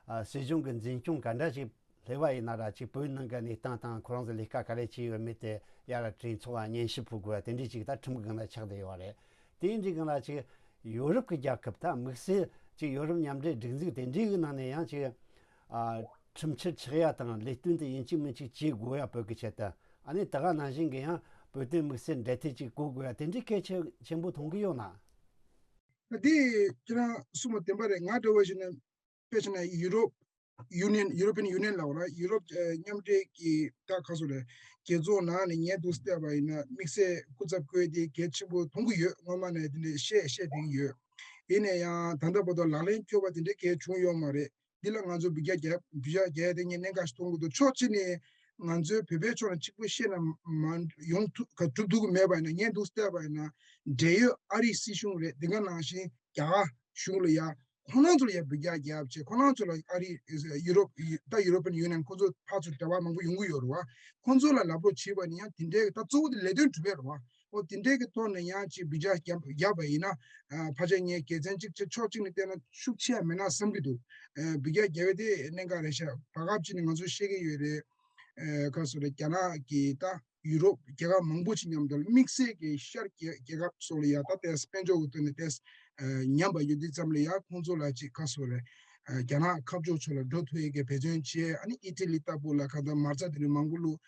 ཨ་སྲིད་གཞུང་གི་འཛིན་སྐྱོང་ག་འདྲ་ཞིག་སླེབས་པ་ཡིན་ན་ར་ཅིག་བོད་ནང་གི་གནས་སྟངས་དང་ཁོ་རང་ཚོ་ལས་ཀ་ག་རེ་བྱས་ཡོད་མེད་དེ་ཡ་ར་གྲོས་ཚོགས་ལ་སྙན་ཞུ་ཕུལ་དགོས་དེ་འདྲའི་ཅིག་ད་ཁྲིམས་ཀྱི་སྒང་ལ་ཆགས་བསྡད་ཡོད་རེད། དེ་འདྲའི་སྒང་ལ་ཅིག་ཡོ་རོབ་ཀྱི་རྒྱལ་ཁབ་ད་དམིགས་བསལ་ཅིག་ཡོ་རོབ་མཉམ་འབྲེལ་སྒྲིག་འཛུགས་དེ་འདྲའི་གི་ནང་ནས་ཡང་ཅིག་ཨ་ཁྲིམས་འཆར་ཆགས་ཡ་དང་ལས་དོན་དེ་ཡིན་གཅིག་མིན་གཅིག་བྱེད་དགོས་ཡ་བོད་ཀྱི་ཆེད་དུ་ཨ་ནི་ད་ག་ནང་བཞིན་གི་ཡང་བོད་དོན་དམིགས་བསལ་འབྲེལ་མཐུད་ཅིག་དགོས་དགོས་ཡ་དེ་འདྲའི་གལ་ཆེ་ཆེན་པོ་མཐོང་གི་ཡོད་ན། ད་དེ་ཁྱེད་རང་གསུངས་པ་བདེན་པ་རེད། ང་འདྲ་བོ་ཞིག་ན་དཔེ་བྱས་ན་ཡུ་རོབ་ཡུ་ནི་ཡན་ཡུ་རོ་པི་ཡན་ཡུ་ནི་ཡན་ལབ་དགོས་རེད། ཡུ་རོབ་ཨ་མཉམ་འབྲེལ་གྱི་ད་ག་ཟེར་དགོས་རེད། རྒྱལ་ཚོགས་ནང་ནས་ཉན་དུ་བལྟས་པ་ཡིན་ན་དམིགས་བསལ་སྐུ་ཚབ་བསྐོས་དེ་གལ་ཆེན་པོ་མཐོང་གི་ཡོད། སྔོན་མ་ནས་དེ་འདྲའི་བཤད་བཤད་བསྡད་ཀྱི་ཡོད། ཡིན་ན་ཡང་ད་ལྟ་བར་དུ་ལག་ལེན་འཁྱོལ་བ་དེ་འདྲའི་གལ་བྱུང་ཡོད་མ་རེད། འདི་ལ་ང་ཚོ་འབུད་རྒྱག་རྒྱག་འབུད་རྒྱག་རྒྱག་ཡ་དེ་ངས་གནད་འགག་ཞིག་མཐོང་གི་འདུག་ཕྱོགས་གཅིག་ནས་ང་ཚོའི་བོད་པའི་ཕྱོགས་ནས་གཅིག་པུ་བཤད་ན་མ་ཡོང་ཐུབ་ག་གྲུབ་ཐུབ་ཀྱི་མེད་པ་ཡིན་ན་ཉན་དུ་བལྟས་པ་ཡིན་ན་འབྲེལ་ཡོད་ཨ་རིའི་སྲིད་གཞུང་རེད། དེ་ག་ནང་བཞིན་རྒྱ་གར་གཞུང་ལ་ཡ་ཁོང་རྣམ་ཚོ་ལ་ཡ་འབུད་རྒྱག་རྒྱག་བྱས་ཁོང་རྣམ་ཚོ་ལ་ཨ་རི་ཡུ་རོབ་ད་ཡུ་རོ་པན་ཡུ་ནི་ཡན་ཁོང་ཚོ་ཕར་ཚུར་འབྲེལ་བ་མང་པོ་ཡོང་གི་ཡོད་རེད་བ། ཁོང་ཚོ་ལ་ལབ་རོགས་བྱས་པ་ཡིན་ན་ཡང་དེ་འདྲའི་ད་གཙོ་བོ་དེ་ལས་དོན་གྲུབ་པ་རེད་བ། ཨོ་དེ་འདྲའི་གི་ཐོག་ནས་ཡང་ཅིག་འབུད་རྒྱག་རྒྱབ་རྒྱབ་པ་ཡིན་ན་ཨ་ཕལ་ཆེར་ངས་དགེ་མཚན་གཅིག་ཆེ་ཕྱོགས་གཅིག་ནས་བལྟས་ན་ཤུགས་ཆེ་ཡ་མེད་ན་བསམ་གྱི་འདུག་ཨ་འབུད་རྒྱག་རྒྱབ་པ་དེ་གནད་འགག་རེད་ཤག་བར་སྐབས་ཅིག་ནས་ང་ཚོས་བཤད་ཀྱི་ཡོད་རེད། ཨ་ག་ཟེར་རེད། རྒྱ་ནག་གི་ད་ཡུ་རོབ་རྒྱལ་ཁབ་མང་པོ་ཅིག་མཉམ་དུ་དམིགས་བསལ་གྱི་ཤར་རྒྱལ་རྒྱལ་ཁབ་སོགས་ལ་ཡ་ད་ཏེས་དཔལ་འབྱོར་གྱི་ཐོག་ནས་ཏེས་ཨ་ཉམས་པ་ཡོད་དུས་ཙམ་ལ་ཡ་ཁོང་ཚོ་ལ་ཅིག་ག་ཟེར་རེད། ཨ་རྒྱ་ནག་ཁ་ཕྱོགས་ཕྱོགས་ལ་འགྲོ་ཐུབ་ཡས་ཀྱི་འབད་བརྩོན་བྱས། ཨ་ནི་ཨི་ཊ་ལི་ལྟ་བུ་ལ་གང་ལྟར་མ་རྩ་དེ་འདྲ་མང་པོ་བླུགས།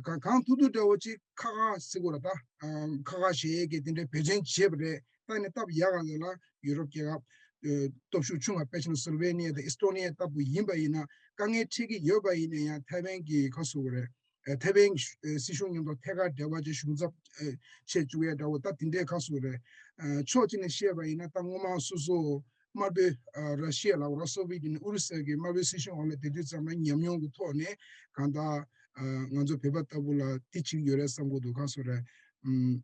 གང་གང་ཐུབ་ཐུབ་འདྲ་བོ་ཅིག་ཁག་ཁག་ཟེར་དགོས་རེད། ད་ཨ་ཁག་ཁག་བྱེད་ཡས་ཀྱི་དེ་འདྲའི་འབད་བརྩོན་བྱས་པ་རེད། ད་ནི་སྟབས་ཡག་ག་ལ་ཡུ་རོབ་རྒྱལ་ཁབ་ཨ་སྟོབས་ཤུགས་ཆུང་བ་དཔེ་ཆ་ན་སོ་ལོ་ཝེ་ནི་ཡ་དང་ཨི་སི་ཊོ་ནི་ཡ་ལྟ་བུ་ཡིན་པ་ཡིན་ན་དཀའ་ངལ་འཕྲད་ཀྱི་ཡོད་པ་ཡིན་ན་ཡང་ཐའེ་ཝན་གྱི་ཁ་ཟེར་དགོས་རེད། ཨ་ཐའེ་ཝན་ཨ་སྲིད་གཞུང་མཉམ་དུ་ཐད་ཀར་འབྲེལ་བ་བྱས་གཞུང་ཚབ་ཨ་བྱེད་བཅུག་ཡས་འདྲ་བོ་ད་དེ་འདྲའི་ཁ་ཟེར་དགོས་རེད། ཨ་ཕྱོགས་གཅིག་ནས་བཤད་པ་ཡིན་ན་ད་སྔོན་མ་སོ་སོ་དམར་པོའི་ཨ་ར་ཤི་ཡ་ལབ་དགོས་རེད། སོ་བི་ཡེ་ཊི་ཡུ་ནི་ཡན་ཨུ་རུ་སུ་གི་དམར་པོའི་སྲིད་གཞུང་འོག་ལ་བསྡད་དུས་ཙམ་ལ་ཉམས་མྱོང་གི་ཐོག་ནས་གང་ལྟར་ཨ་ང་ཚོ་བོད་པ་ལྟ་བུ་ལ་དེ་བྱེད་ཀྱི་ཡོད་རེད་བསམ་གྱི་འདུག་ཁ་ཟེར་དགོས་རེད། ཨམ།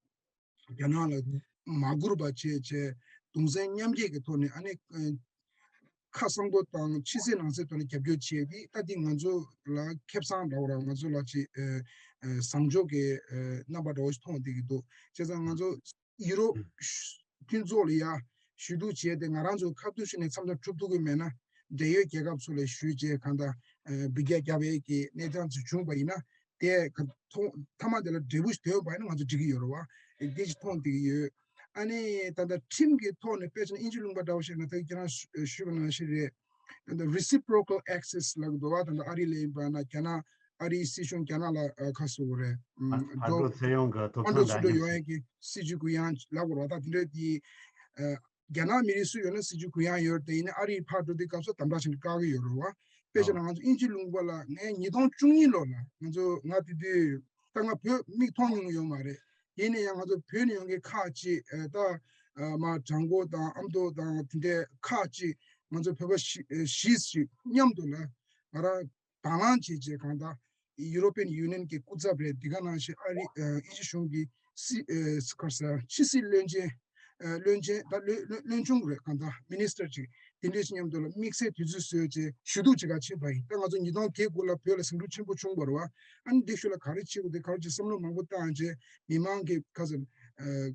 རྒྱ་ནག་ལ་མ་བཀུར་བ་བྱས་བྱས་གདུང་སེམས་མཉམ་སྐྱེད་ཀྱི་ཐོག་ནས་ཨ་ནི་ཨ་ཁ་གསང་པོ་དང་ཕྱི་གསལ་ནང་གསལ་ཐོག་ནས་རྒྱབ་སྐྱོར་བྱས་ཏེ་ད་འདི་ང་ཚོ་ལ་ཁེ་བཟང་འདྲ་བོ་ར་ང་ཚོ་ལ་ཅིག་ཨ་ཨ་བཟང་ཕྱོགས་ཀྱི་ཨ་རྣམ་པ་འདྲ་བོ་ཞིག་མཐོང་བསྡད་ཀྱི་འདུག་བྱས་ཙང་ང་ཚོ་ཡུ་རོབ་མཐུན་ཚོགས་ལ་ཡ་ཞུ་གཏུག་བྱས་ཏེ་ང་རང་ཚོ་ཁ་ཐུག་ཞུས་ནས་མཚམས་མཚམས་གྲུབ་ཐུབ་ཀྱི་མེད་ན་འབྲེལ་ཡོད་རྒྱལ་ཁབ་ཚོ་ལ་ཞུས་བྱས་གང་ལྟར་ཨ་འབུད་རྒྱག་རྒྱབ་ཡས་ཀྱི་གནས་སྟངས་ཚོ་བྱུང་བ་ཡིན་ན། དེ་ག་མཐོང་མཐའ་མ་དེ་ལ་འབྲས་བུ་ཞིག་ཐོན་པ་ཡིན་ན་ང་ཚོ་འགྲིག་གི་ཡོད་རེད་བ། དེ་ཅིག་མཐོང་བསྡད་ཀྱི་ཡོད། ཨ་ནི་ད་ལྟ་ཁྲིམས་ཀྱི་ཐོག་ནས་དཔེ་ཆ་ན་དབྱིན་ཇི་ལུང་པ་འདྲ་བོ་ཞིག་ན་ད་ཁྱེད་རང་ཞུ་ཞུས་པ་ནང་བཞིན་རེད། ད་ལྟ་reciprocal access་ལབ་ཀྱི་འདུག་བ། ད་ལྟ་ཨ་རི་ལ་ཡིན་པ་ན་རྒྱ་ནག་ཨ་རིའི་སྲིད་གཞུང་རྒྱ་ནག་ལ་ཨ་ཁ་གསོ་དགོས་རེད། ཨ་ཨ་འགྲོ་ཚེ་ཡོང་གི་ཐོབ་ཐང་འགྲོ་ཚུར་འགྲོ་ཡོང་ཡག་གི་སྲིད་ཇུས་གུ་ཡངས་ལབ་དགོས་རེད་བ། ད་དེ་འདྲ་དེ་ཨ། རྒྱ་ནག་མི་རིགས་སུ་ཡོད་ན་སྲིད་ཇུས་གུ་ཡངས་ཡོད་རེད་དེ། ཡིན་ན་ཨ་རིའི་ཕར་འགྲོ་དུས་སྐབས་སུ་དམ་དྲག་བྱེད་ཀྱི་བཀག་གི་ཡོད་རེད་བ། དཔེ་བཞག་ན་ང་ཚོ་དབྱིན་ཇི་ལུང་པ་ལ་ངས་ཉིས་སྟོང་བཅུ་གཉིས་ལོ་ལ་ང་ཚོ་ང་དེ་དུས་ད་ང་བོད་མིག་མཐོང་མྱོང་ཡོད་མ་རེད། ཡིན་ན་ཡང་ང་ཚོ་བོད་ནས་ཡོང་མཁན་ཁག་ཅིག་ཨ་ད་ཨ་མ་དྲང་པོ་དང་ཨ་མདོ་དང་དེ་འདྲའི་ཁག་ཅིག་ང་ཚོ་བོད་པ་བཞི་ཨ་བཞི་ཞིག་མཉམ་དུ་ལ་ང་རང་དང་བླངས་བྱས་བྱས་གང་ལྟར་European Union གི་སྐུ་ཚབ་རེད། འདི་ག་ནང་བཞིན་ཨ་རི་ཨ་དབྱིན་ཇི་གཞུང་གི་སྲིད་ཨ་ཁ་ས་ཕྱི་སྲིད་བློན་ཆེན་ཨ་བློན་ཆེན་ད་བློན་བློན་བློན་ཆུང་རེད། གང་ལྟར་minister ཅིག་དེ་འདྲས་ཞིག་མཉམ་དུ་ལ་དམིགས་བསལ་དུས་ཚོད་བཟོས་བྱས་ཞུ་གཏུག་བྱེད་ག་ཕྱིན་པ་ཡིན། ད་ང་ཚོ་ཉིས་སྟོང་བརྒྱད་དགུ་ལ་བོད་ལ་ཟིང་འཁྲུག་ཆེན་པོ་བྱུང་བ་རེད་བ། ཨ་ནི་འདི་ཤུལ་ལ་ག་རེ་བྱེད་དགོས་འདུག་ག་རེ་བྱེད་བསམ་བློ་མང་པོ་བཏང་རྗེས་མི་མང་གི་ཁ་ས་ཨ་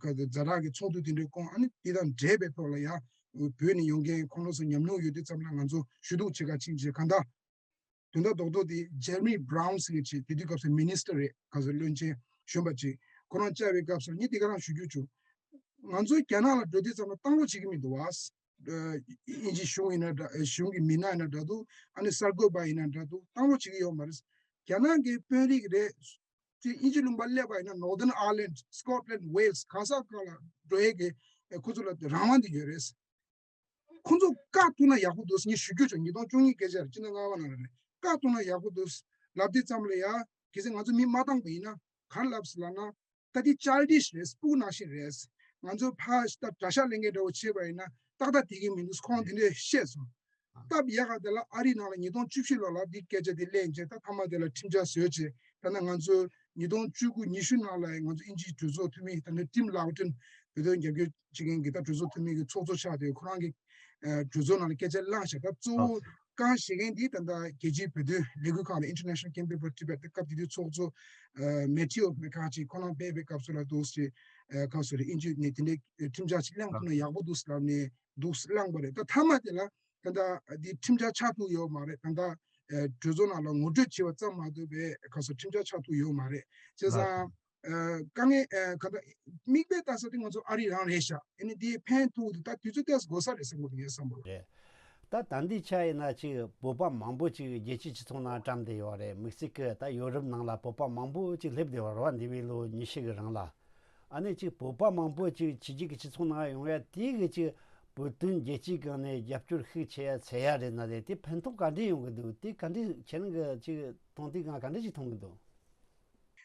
ཁ་ས་ཛ་དྲག་གི་ཚོགས་འདུ་དེ་འདྲས་བསྐོང་། ཨ་ནི་དེ་དང་འབྲེལ་བའི་ཐོག་ལ་ཡང་བོད་ནས་ཡོང་མཁན་ཁོང་ཚོ་ཚོ་ཉམས་མྱོང་ཡོད་དུས་ཙམ་ལ་ང་ཚོ་ཞུ་གཏུག་བྱེད་ག་ཕྱིན་རྗེས་གང་ལྟར་དོན་དག་རྡོག་རྡོག་དེ་Jeremy Brown ཟེར་མཁན་ཅིག་དེ་དུས་སྐབས་སུ་minister རེད། ཁ་ས་བློན་ཆེན་གཞོན་པ་ཅིག་ཁོ་རང་བཅར་བའི་སྐབས་སུ་ངས་དེ་ག་རང་ཞུ་རྒྱུ་བྱུང་། ང་ཚོ་རྒྱ་ནག་ལ་འགྲོ་དུས་ཙམ་ལ་བཏང་རོགས་བྱེད་ཀྱི་མི་འདུག་བ། ཨ་དབྱིན་ཇི་གཞུང་ཡིན་ན་འདྲ་གཞུང་གི་མི་སྣ་ཡིན་ན་འདྲ་འདུག་ཨ་ནི་གསར་འགོད་པ་ཡིན་ན་འདྲ་འདུག་བཏང་རོགས་བྱེད་ཀྱི་ཡོད་མ་རེད། རྒྱ་ནག་གི་དཔོན་རིགས་རེད། དེ་དབྱིན་ཇི་ལུང་པ་སླེབས་པ་ཡིན་ན་Northern Ireland, Scotland, Wales གང་ས་གང་ལ་འགྲོ་ཡས་ཀྱི་ཁོ་ཚོ་ལ་རང་དབང་དེ་ཡོད་རེད། ཁོ་ཚོ་བཀག་ཐུབ་ན་ཡག་པོ་འདུག་ངས་ཞུ་རྒྱུ་བྱུང་། ཉིས་སྟོང་བཅུ་གཉིས་སྐད་ཆ་རེད། སྤྱི་ཟླ་ལྔ་པ་ནང་ལ་རེད། བཀག་ཐུབ་ན་ཡག་པོ་འདུག་ལབ་དུས་ཙམ་ལ་ཡ་གལ་སྲིད་ང་ཚོ་མི་མ་བཏང་པ་ཡིན་ན་ག་རེ་ལབ་སྲིད་ལབ་ན། ད་དེ་childish རེད། སྤུ་གུ་ནང་བཞིན་རེད། ང་ཚོ་ཕར་ད་གྲྭ་ཤག་ལེན་མཁན་འདྲ་བོ་བྱས་པ་ཡིན་ན་ཏག་ཏག་དེ་གི་མི་འདུག་ཁོང་དེ་འདྲས་བཤད་སོང་། སྟབས་ཡག་ག་དེ་ལ་ཨ་རི་ནང་ལ་ཉིས་སྟོང་བཅུ་བཞི་ལོ་ལ་འདི་སྐད་ཆ་དེ་གླེང་རྗེས་ད་མཐའ་མ་དེ་ལ་ཁྲིམས་འཆར་བཟོས་རྗེས་ད་ནི་ང་ཚོ་ཉིས་སྟོང་བཅུ་དགུ་ཉི་ཤུ་ནང་ལ་ང་ཚོ་དབྱིན་ཇིའི་གྲོས་ཚོགས་འཐུས་མི་ད་ནི་Tim Loughton བོད་དོན་རྒྱབ་སྐྱོར་བྱེད་མཁན་གྱི་ད་གྲོས་ཚོགས་འཐུས་མི་གི་ཚོགས་གཙོ་ཆགས་ཏེ་ཁོ་རང་གི་ཨ་གྲོས་ཚོགས་ནང་ལ་སྐད་ཆ་བླངས་ཤག་ད་གཙོ་བོ་བཀག་བཞེས་མཁན་འདི་ད་ལྟ་རྒྱལ་སྤྱིའི་བོད་དོན་ལས་འགུལ་ཁང་ལ་International Campaign for Tibet དེ་སྐབས་དེ་དུས་ཚོགས་གཙོ་ཨ་Matthew McCarthy ཁོ་རང་ཕེབས་པའི་སྐབས་སུ་ལ་འདུག་སེ་ཨ་ཁ་སོ་རེ་དབྱིན་ཇི་ནས་དེ་འདྲའི་ཁྲིམས་འཆར་ཅིག་བླངས་ཐུབ་ན་ཡག་པོ་འདུག་ཟེར་ལབ་ནས་འདུག་སེ་བླངས་པ་རེད། ད་མཐའ་མ་དེ་ལ་ད་ལྟ་འདི་ཁྲིམས་འཆར་ཆགས་ཐུབ་ཡོད་མ་རེད། ད་ལྟ་ཨ་གྲོས་ཚོགས་ནང་ལ་ངོ་སྤྲོད་བྱས་པ་ཙམ་མ་གཏོགས་པའི་ཁ་སོ་ཁྲིམས་འཆར་ཆགས་ཐུབ་ཡོད་མ་རེད། བྱས་ཙང་། ཨ་དཀའ་ངལ་ཨ་ག་ད་མིག་དཔེ་ལྟ་ས་དེ་ང་ཚོ་ཨ་རི་རང་རེད་ཤག་ཨ་ནི་དེ་ཕན་ཐོགས་འདུག་ད་དུས་ཚོད་ཏོག་ཙམ་འགོར་ས་རེད་བསམ་གྱི་འདུག་ངའི་བསམ་པར། རེད། ད་ད་འདི་ཆ་ཡིན་ན་ཅིག་བོད་པ་མང་པོ་ཅིག་རྒྱལ་སྤྱིའི་སྤྱི་ཚོགས་ནང་བཀྲམ་བསྡད་ཡོད་རེད། དམིགས་བསལ་གྱི་ད་ཡོ་རོབ་ནང་ལ་བོད་པ་མང་པོ་ཅིག་སླེབས་བསྡད་ཡོད་རེད་བ། འདས་པའི་ལོ་ཉི་ཤུ་གི་རིང་ལ། ཨ་ནི་ཅིག་བོད་པ་མང་པོ་ཅིག་ཕྱི་རྒྱལ་གྱི་སྤྱི་ཚོགས་ནང་ཡོང་ཡ་དེ་གི་ཅིག་བོད་དོན་རྒྱལ་སྤྱིའི་སྒང་ནས་རྒྱབ་སྐྱོར་ཤུགས་ཆེ་ཡ་ཆེ་ཡ་རེད་ན་རེད། དེ་ཕན་ཐོགས་ག་འདྲས་ཡོང་གི་འདུག་དེ་ག་འདྲས་ཁྱེད་རང་གི་ཅིག་མཐོང་དུས་སྒང་ག་འདྲས་ཅིག་མཐོང་གི་འདུག་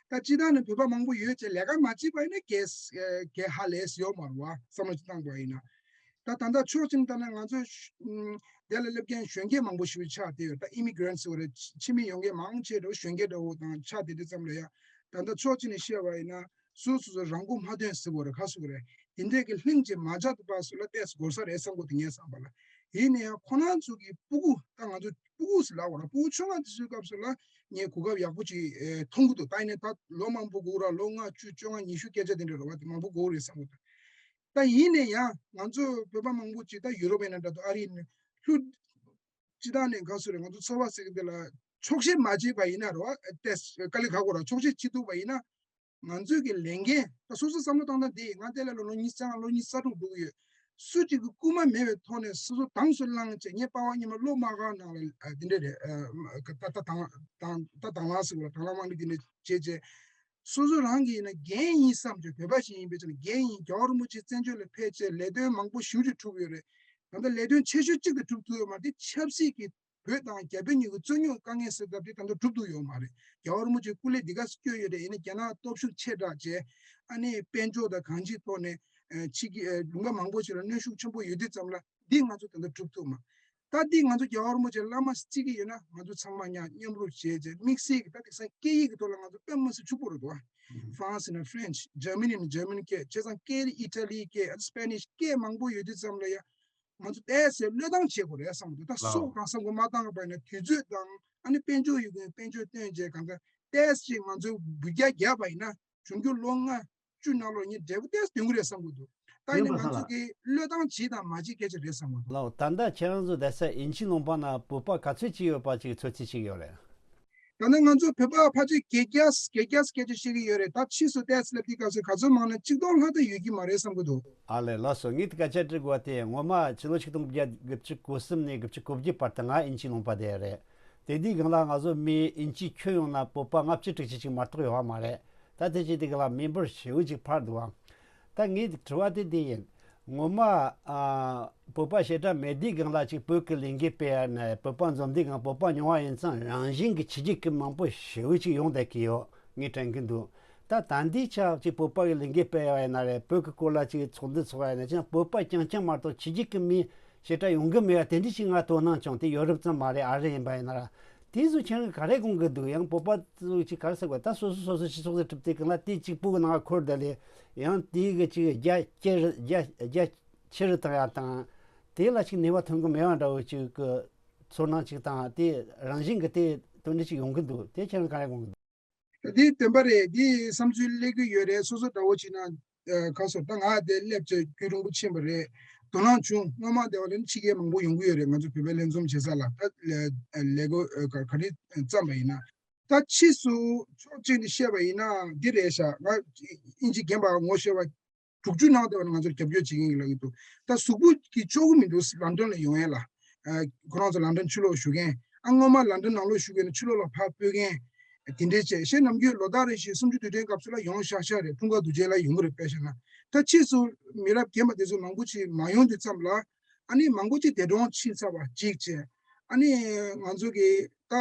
ད་སྤྱི་བཏང་ནས་བོད་པ་མང་པོ་ཡོད་ཅེས་ལས་ཀ་མ་བྱས་པ་ཡིན་ན་གལ་གལ་ཧ་ལས་ཡོད་མ་རེད་བ། བསམ་བློ་ཅིག་བཏང་པ་ཡིན་ན། ད་ད་ལྟ་ཕྱོགས་གཅིག་ནས་ལྟ་ན་ང་ཚོ་ཨུམ་དེ་ལ་སླེབས་མཁན་གཞོན་སྐྱེས་མང་པོ་ཞིག་ཆགས་བསྡད་ཡོད། ད་immigrants ཟེར་བ་རེད། ཕྱི་མི་ཡོང་མཁན་མང་ཆེ་འགྲོ་གཞོན་སྐྱེས་འདྲ་བོ་དང་ཆགས་བསྡད་དུས་ཙམ་ལ་ཡ། ད་ལྟ་ཕྱོགས་གཅིག་ནས་བཤད་པ་ཡིན་ན་སོ་སོ་སོ་རང་མགོ་མ་ཐོན་ཟེར་བ་རེད། ག་ཟེར་བ་རེད། དེ་འདྲས་ཀྱི་ལྷིང་ཅིག་མ་ཆགས་ཐུབ་པ་སུ་ལ་ཏོག་ཙམ་འགོར་ས་རེད་བསམ་གྱི་འདུག་ངའི་བསམ་པ་ལ། ཡིན་ན་ཡང་ཁོ་རང་ཚོ་གི་སྤུ་གུ་ད་ང་ཚོ་སྤུ་གུ་ཟེར་ལབ་དགོས་ར། སྤུ་གུ་ཆུང་བ་དེ་ཚོའི་སྐབས་སུ་ལ་ངས་གོ་སྐབས་ཡག་པོ་ཅིག་ཨེ་མཐོང་གི་འདུག་ད་ཡིན་ནའི་ད་ལོ་མང་པོ་འགོར་ར། ལོ་ལྔ་བཅུ་བཅོ་ལྔ་ཉི་ཤུ་སྐད་ཆ་དེ་འདྲ་རེད་བ། དེ་མང་པོ་འགོར་རེད་བསམ་གི་འདུག་ད་ཡིན་ནའི་ཡང་ང་ཚོ་བོད་པ་མང་པོ་ཅིག་ད་ཡུ་རོབ་ཡིན་ན་འདྲ་འདུག་ཨ་རི་ཡིན་ན་ལྷོ་སྤྱི་བཏང་ནས་ག་ཟེར་རེད། ང་ཚོ་ཚོར་བ་ཟེར་གི་འདི་ལ་ཆོག་ཤེས་མ་བྱས་པ་ཡིན་ན་རེད་བ། ཏེ་དཀའ་ལས་ཁག་པོ་ར། ཆོག་ཤེས་བྱེད་ཐུབ་པ་ཡིན་ན། ང་ཚོས་ཀྱི་ལས་འགན་ད་སོ་སོ་བསམ་བློ་བཏང་སྟངས་དེ་ང་དེ་ལ་ལོ་ལོ་ཉི་ཤུ་རྩ་ལྔ་ལོ་ཉི་ཤུ་རྩ་དྲུག་འགྲོ་གི་ཡོད། སུ་གཅིག་གི་སྐུལ་མ་མེད་པའི་ཐོག་ནས་སོ་སོ་དྭངས་སུ་བླངས་བྱས། ངས་པ་ཕ་ཉི་མ་སློབ་མ་གང་ནང་ལ་ཨ་འདི་འདྲ་རེད། ཨ་ད་ད་དང་དང་ད་དང་བླངས་ཟེར་བ་དང་བླངས་དམངས་གླུ་འདི་འདྲ་བྱས་བྱས། སོ་སོ་རང་གི་ཡིན་ན་རྒན་ཡིན་བསམ་བྱས། བོད་པ་ཞིག་ཡིན་པའི་ཆ་ནས་རྒན་ཡིན། རྒྱལ་བ་རིན་པོ་ཆེ་བཙན་བྱོལ་ལ་ཕེབས་བྱས་ལས་དོན་མང་པོ་ཞེ་པོ་ཅིག་གྲུབ་ཡོད་རེད། ད་ལྟ་ལས་དོན་ཆེ་ཤོས་གཅིག་དེ་གྲུབ་ཐུབ་ཡོད་མ་རེད། དེ་ཆབ་སྲིད་ཀྱི་བོད་དང་རྒྱ་བོད་གཉིས་ཀྱི་རྩོད་རྙོག་དཀའ་ངལ་སེལ་ཐབས་དེ་ད་ལྟ་གྲུབ་ཐུབ་ཡོད་མ་རེད། རྒྱལ་བ་རིན་པོ་ཆེ་སྐུ་ལས་འདི་ག་སྐྱོན་ཡོད་རེད། ཡིན་ན་རྒྱ་ནག་སྟོབས་ཤུགས་ཆེ་དྲགས་བྱས། ཨ་ནི་དཔལ་འབྱོར་དང་གང་ཅིའི་ཐོག་ནས་ཨ་ཕྱི་རྒྱལ་ལུང་པ་མང་པོ་ཞིག་ལ་གནོན་ཤུགས་ཆེན་པོ་ཡོད་དུས་ཙམ་ལ་འདི་ང་ཚོ་ད་ལྟ་གྲུབ་ཐུབ་མ། ད་འདི་ང་ཚོ་རྒྱལ་བ་རིན་པོ་ཆེ་བླ་མ་བརྩི་གི་ཡོད་ན་ང་ཚོ་ཚང་མ་མཉམ་མཉམ་རུབ་བྱས་བྱས་དམིགས་བསལ་གྱི་ད་དེང་སང་སྐད་ཡིག་གི་ཐོག་ལ་ང་ཚོ་དཔེ་མི་སྲིད་ཕྱུག་པོ་རེད་འདུག་ཨ། France ཡིན་ན་French། Germany ཡིན་ན་German སྐད། བྱས་ཙང་སྐད་Italy སྐད། Spanish སྐད་མང་པོ་ཡོད་དུས་ཙམ་ལ་ཡ། ང་ཚོ་ཏོག་ཙམ་བློས་བཏང་བྱེད་དགོས་རེད་བསམ་གྱི་འདུག་ད་ལགས། སྲོག་དང་བསམ་བློ་མ་བཏང་བ་ཡིན་ན་དུས་ཚོད་དང་ཨ་ནི་དཔལ་འབྱོར་ཡོད་མཁན་དཔལ་འབྱོར་བཏོན་བྱས་གང་ལྟར་ཏོག་ཙམ་ང་ཚོས་འབུད་རྒྱག་བརྒྱབ་པ་ཡིན་ན་འབྱུང་འགྱུར་ལོ་ལྔ་བཅུ་ནང་ལོགས་ངས་འབྲས་བུ་ཏོག་ཙམ་ཐོན་གྱི་རེད་བསམ་གྱི་འདུག་ད་ཡིན་ན་ཡིན་པ་ང་ཚོ་ལགས། གིས་བློས་བཏང་བྱེད་དང་མ་བྱེད་སྐད་ཆ་རེད་བསམ་གྱི་འདུག་ལགས། ད་ལྟ་ཁྱེད་རང་ཚོ་བསྡད་ས་དབྱིན་ཇིའི་ལུང་པ་ན་བོད་པ་ག་ཚོད་ཅིག་ཡོད་པ་ཅིག་ཚོད་རྩིས་བྱེད་ཀྱི་ཡོད་རེད། ད་ནི་ང་ཚོ་བོད་པ་ཕལ་ཆེར་བརྒྱད་བརྒྱ་བརྒྱད་བརྒྱ་སྐད་ཆ་བཤད་ཀྱི་ཡོད་རེད། ད་ཕྱིས་སུ་ཏོག་ཙམ་སླེབས་དུས་སྐབས་སུ་ག་ཚོད་མང་ན་གཅིག་སྟོང་ལྷག་ཙམ་ཡོད་ཀྱི་མ་རེད་བསམ་གྱི་འདུག་ཨ་ལས། ལགས་སོ། ངས་དེ་སྐད་ཆ་དྲི་དགོས་པ་དེ་སྔོན་མ་ཕྱི་ལོ་ཆིག་སྟོང་དགུ་བརྒྱ་དགུ་བཅུ་གོ་གསུམ་ནས་དགུ་བཅུ་གོ་བརྒྱད་བར་དུ་ང་དབྱིན་ཇིའི་ལུང་པ་བསྡད་ཡོད་རེད། དེ་དུས་སྒང་ལ་ང་ཚོ་མི་དབྱིན་ཇིའི་ཁྱོན་ཡོངས་ན་བོད་པ་ལྔ་བཅུ་དྲུག་ཅུ་ཅིག་མ་གཏོགས་ཡོད་པ་མ་རེད། ད་དེ་བྱས་དུས་སྒང་ལ་མི་འབོར་ཞེ་པོ་ཅིག་འཕར་འདུག་ཨང་། ད་ངའི་དྲི་བ་དེ་འདི་ཡིན། ངོ་མ་ཨ། བོད་པ་བཤད་གྲྭ་མེད་དུས་སྒང་ལ་ཅིག་བོད་ཀྱི་ལས་འགུལ་སྤེལ་ཡ་ནས་བོད་པ་འཛོམས་དུས་སྒང་བོད་པ་ཉུང་བ་ཡིན་ཙང་རང་བཞིན་གྱི་ཕྱི་རྒྱལ་གྱི་མང་པོ་ཞེ་པོ་ཅིག་ཡོང་བསྡད་ཀྱི་ཡོད་ངས་དྲན་གྱི་འདུག་ད་ད་ལྟའི་ཆ་ཅིག་བོད་པ་གི་ལས་འགུལ་སྤེལ་ཡ་ཡིན་ན་རེད། བོད་ཀྱི་སྐོར་ལ་ཅིག་ཚོགས་འདུ་ཚོགས་ཡ་ཡིན་ན་ཅང་བོད་པ་རྐྱང་རྐྱང་མ་གཏོགས་ཕྱི་རྒྱལ་གྱི་མི་བཤད་གྲྭ་ཡོང་གི་མེད་པ་དེ་འདྲ་ཅིག་ང་དོ་སྣང་བྱུང་། དེ་ཡོ་རོབ་ཙམ་མ་རེད། ཨ་རི་ཡིན་པ་ཡིན་ན་ར། དེ་ཚོ་ཁྱེད་རང་ག་རེ་དགོངས་ཀྱི་འདུག་ཡང་བོད་པ་ཚོ་ཅིག་ག་རེ་ཟེར་དགོས། ད་སོ་སོ་སོ་སོ་སྤྱི་ཚོགས་སུ་གྲུབ་དུས་སྒང་ལ་དེ་གཅིག་པུ་གི་ནང་འཁོར་བསྡད་ལས་ཡང་དེ་གི་ཅིག་རྒྱ་ཆེ་རུ་རྒྱ་རྒྱ་ཆེ་རུ་བཏང་ཡ་དང་། དེ་ལ་ཅིག་ནུས་པ་ཐོན་གི་མེད་པ་འདྲ་བོ་ཅིག་གི་ཚོར་སྣང་ཅིག་དང་། དེ་རང་བཞིན་གི་དེ་དོན་འདི་ཅིག་ཡོང་གི་འདུག་དེ་ཁྱེད་རང་ག་རེ་དགོངས་ཀྱི་འདུག་དེ་བདེན་པ་རེད། དེ་བསམ་ཚུལ་སླེབས་ཀྱི་ཡོད་རེད། སོ་སོ་འདྲ་བོ་བྱས་ན། ཨ། ག་སོ་ད་ང་དེ་སླེབས་བྱས་རྒྱུན་རིང་པོ་ཕྱིན་པ་རེད། དོ་སྣང་བྱུང་། སྔོན་མ་དེ་བ་ལས་ཕྱི་རྒྱལ་མང་པོ་ཡོང་གི་ཡོད་རེད། ང་ཚོ་བོད་པའི་ལས་འཛོམས་བྱེད་ས་ལ་ད་ལས་ལས་འགུལ་ག་ག་རེ་བརྩམས་པ་ཡིན་ན། ད་ཕྱིས་སུ་ཕྱོགས་གཅིག་ནས་བཤད་པ་ཡིན་ན་འདི་རེད་ཤག་ང་དབྱིན་ཇི་རྒན་པ་ངོ་ཤེས་པ་དྲུག་ཅུ་ནང་དེ་བ་ལ་ང་ཚོར་རྒྱབ་སྐྱོར་བྱེད་མཁན་ཡིན་ལབ་ཀྱི་འདུག་ད་གཟུགས་པོ་གིས་ལྕོགས་ཀྱི་མི་འདུག་ལན་ཌན་ལ་ཡོང་ཡས་ལ། ཨ། ཁོ་རང་ཚོ་ལན་ཌན་ཕྱི་ལོགས་བཞུགས་མཁན། ཨ། སྔོན་མ་ལན་ཌན་ནང་ལོགས་བཞུགས་མཁན་ནས་ཕྱི་ལོགས་ལ་ཕར་སྤོས་མཁན། དེ་འདྲའི་བྱས། གཞན་ནམ་རྒྱུན་ལོ་ལྟར་རེ་བཞིན་གསུམ་བཅུ་དུས་དྲན་སྐབས་སུ་ལ་ཡོང་ཤག་ཤག་རེད། འཁྲུངས་སྐར་དུས་ཆེན་ལ་ཡོང་གི་རེད། དཔེ་བཞག་ན་ད་ཕྱིས་སུ་མི་རབས་རྒན་པ་དེ་ཚོ་མང་པོ་ཅིག་མ་ཡོང་དུས་ཙམ་ལ། ཨ་ནི་མང་པོ་ཅིག་འདས་གྲོངས་ཕྱིན་ཚར་བ་གཅིག་བྱས། ཨ་ནི་ང་ཚོ་གི་ད་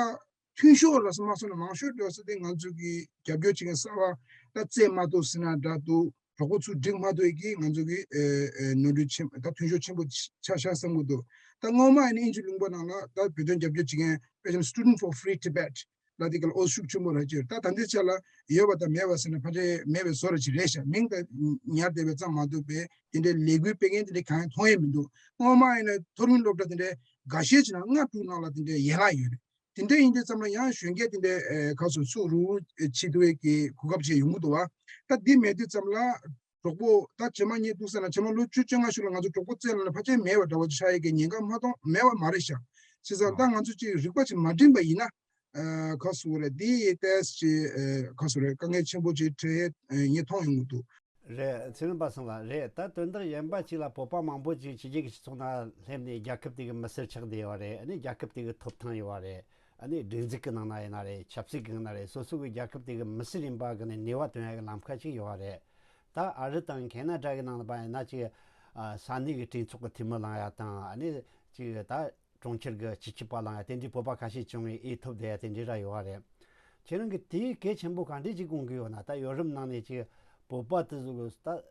མཐུན་ཤོས་ར་སོ་མ་སོང་ན་མང་ཤོས་འགྲོ་ས་དེ་ང་ཚོ་གི་རྒྱབ་སྐྱོར་བྱེད་མཁན་གསར་བ་ད་བཙལ་མ་ཐུབ་ཟེར་ན་འདྲ་འདུག་གྲོགས་པོ་ཚུར་སྒྲིག་མ་ཐུབ་ཀྱིས་ང་ཚོ་གི་ཨེ་ཨེ་ནོར་འཁྲུལ་ཆེན་ད་མཐུན་ཤོས་ཆེན་པོ་ཆགས་ཤག་བསམ་གྱི་འདུག་ད་སྔོན་མ་ཡིན་ན་དབྱིན་ཇི་ལུང་པ་ནང་ལ་ད་བོད་དོན་རྒྱབ་སྐྱོར་བྱེད་མཁན་དཔེ་ཆ་ནི་Student for Free Tibet ལ་དེ་ག་ལ་ཨོ་ཤུགས་ཆེན་པོ་ར་ཅིག་ད་ད་ལྟའི་ཆ་ལ་ཡོད་པ་དང་མེད་པ་ཟེར་ན་ཕལ་ཆེར་མེད་པའི་བཟོ་འདྲ་ཅིག་རེད་ཤག་མིང་ད་ཉར་བསྡད་པ་ཙམ་མ་གཏོགས་པའི་དེ་འདྲའི་ལས་འགུལ་སྤེལ་མཁན་དེ་འདྲ་གང་ཡང་མཐོང་ཡས་མི་འདུག་སྔོན་མ་ཡིན་ན་མཐོ་རིམ་སློབ་གྲྭ་དེ་འདྲའི་འགའ་ཤས་ཅིག་ནང་ལྔ་དྲུག་ནང་ལ་དེ་འདྲའི་ཡན་ལག་ཡོད་རེད། དེ་འདྲ་ཡིན་དུས་ཙམ་ལ་ཡང་གཞོན་སྐྱེས་དེ་འདྲའི་ཨེ་ཁ་སོ་ཚུགས་རུ་བྱེད་ཐུབ་ཡས་ཀྱི་གོ་སྐབས་ཅིག་ཡོང་གི་འདུག་བ། ད་འདི་མེད་དུས་ཙམ་ལ་གྲོགས་པོ་ད་རྗེས་མ་ངས་འདུག་ཟེར་ན་རྗེས་མ་ལོ་བཅུ་བཅོ་ལྔ་ཤོར་ལ་ང་ཚོ་གྲོགས་པོ་བཙལ་ལ་ན་ཕལ་ཆེར་མེད་པ་འདྲ་བོ་ཅིག་ཆགས་ཡས་ཀྱི་ཉེན་ཁ་མ་གཏོང་མེད་པ་མ་རེད་ཤག་བྱས་ཙང་ད་ང་ཚོ་ཅིག་རིག་པ་ཅིག་མ་བསྒྲིམས་པ་ཡིན་ན། ཨ། ཁ་སོ་རེད། འདི་ཡི་ཏེས་ཅིག་ཨ། ཁ་སོ་རེད། དཀའ་ངལ་ཆེན་པོ་ཅིག་འཕྲད་ཡས་ངས་མཐོང་ཡོང་གི་འདུག་རེད། ཚེ་རིང་པ་སངས་ལགས། རེད། ད་དོན་དག་གཞན་པ་ཅིག་ལ་བོད་པ་མང་པོ་ཅིག་ཕྱི་རྒྱལ་གྱི་སྤྱི་ཚོགས་ནང་སླེབས་ནས་རྒྱལ་ཁབ་དེ་གི་མི་སེར་ཆགས་བསྡད་ཡོད་རེད། ཨ་ནི་རྒྱལ་ཁབ་དེ་གི་ཐོབ་ཐང་ཡོད་རེད། ཨ་ནི་སྒྲིག་འཛུགས་ཀྱི་ནང་ན་ཡིན་ན་རེད། ཆབ་སྲིད་ཀྱི་ནང་ན་རེད། སོ་སོ་གི་རྒྱལ་ཁབ་དེ་གི་མི་སེར་ཡིན་པ་གི་ནས་ནུས་པ་ཐོན་ཡ་གི་ལམ་ཁ་ཅིག་ཡོད་རེད། ད་ཨ་རི་དང་ཁེ་ན་ཌ་གི་ནང་ལ་བ་ཡིན་ན་ཅིག་ཨ། ས་གནས་ཀྱི་གྲོས་ཚོགས་ཀྱི་འཐུས་མི་ལངས་ཡ་དང་། ཨ་ནི་ཅིག་ད་གྲོང་ཁྱེར་གྱི་སྤྱི་ཁྱབ་པ་ལངས་ཡ་དེ་འདྲའི་བོད་པ་ཁ་ཤས་བྱུང་བའི་འོས་ཐོབ་བསྡད་ཡ་དེ་འདྲའི་ར་ཡོད་རེད། ཁྱེད་རང་གིས་དེའི་གལ་ཆེན་པོ་ག་འདྲས་ཅིག་དགོངས་ཀྱི་ཡོད་ན། ད་ཡོ་རོབ་ནང་ནས་ཅིག་བོད་པ་དེ་ཚོ་གི་ད་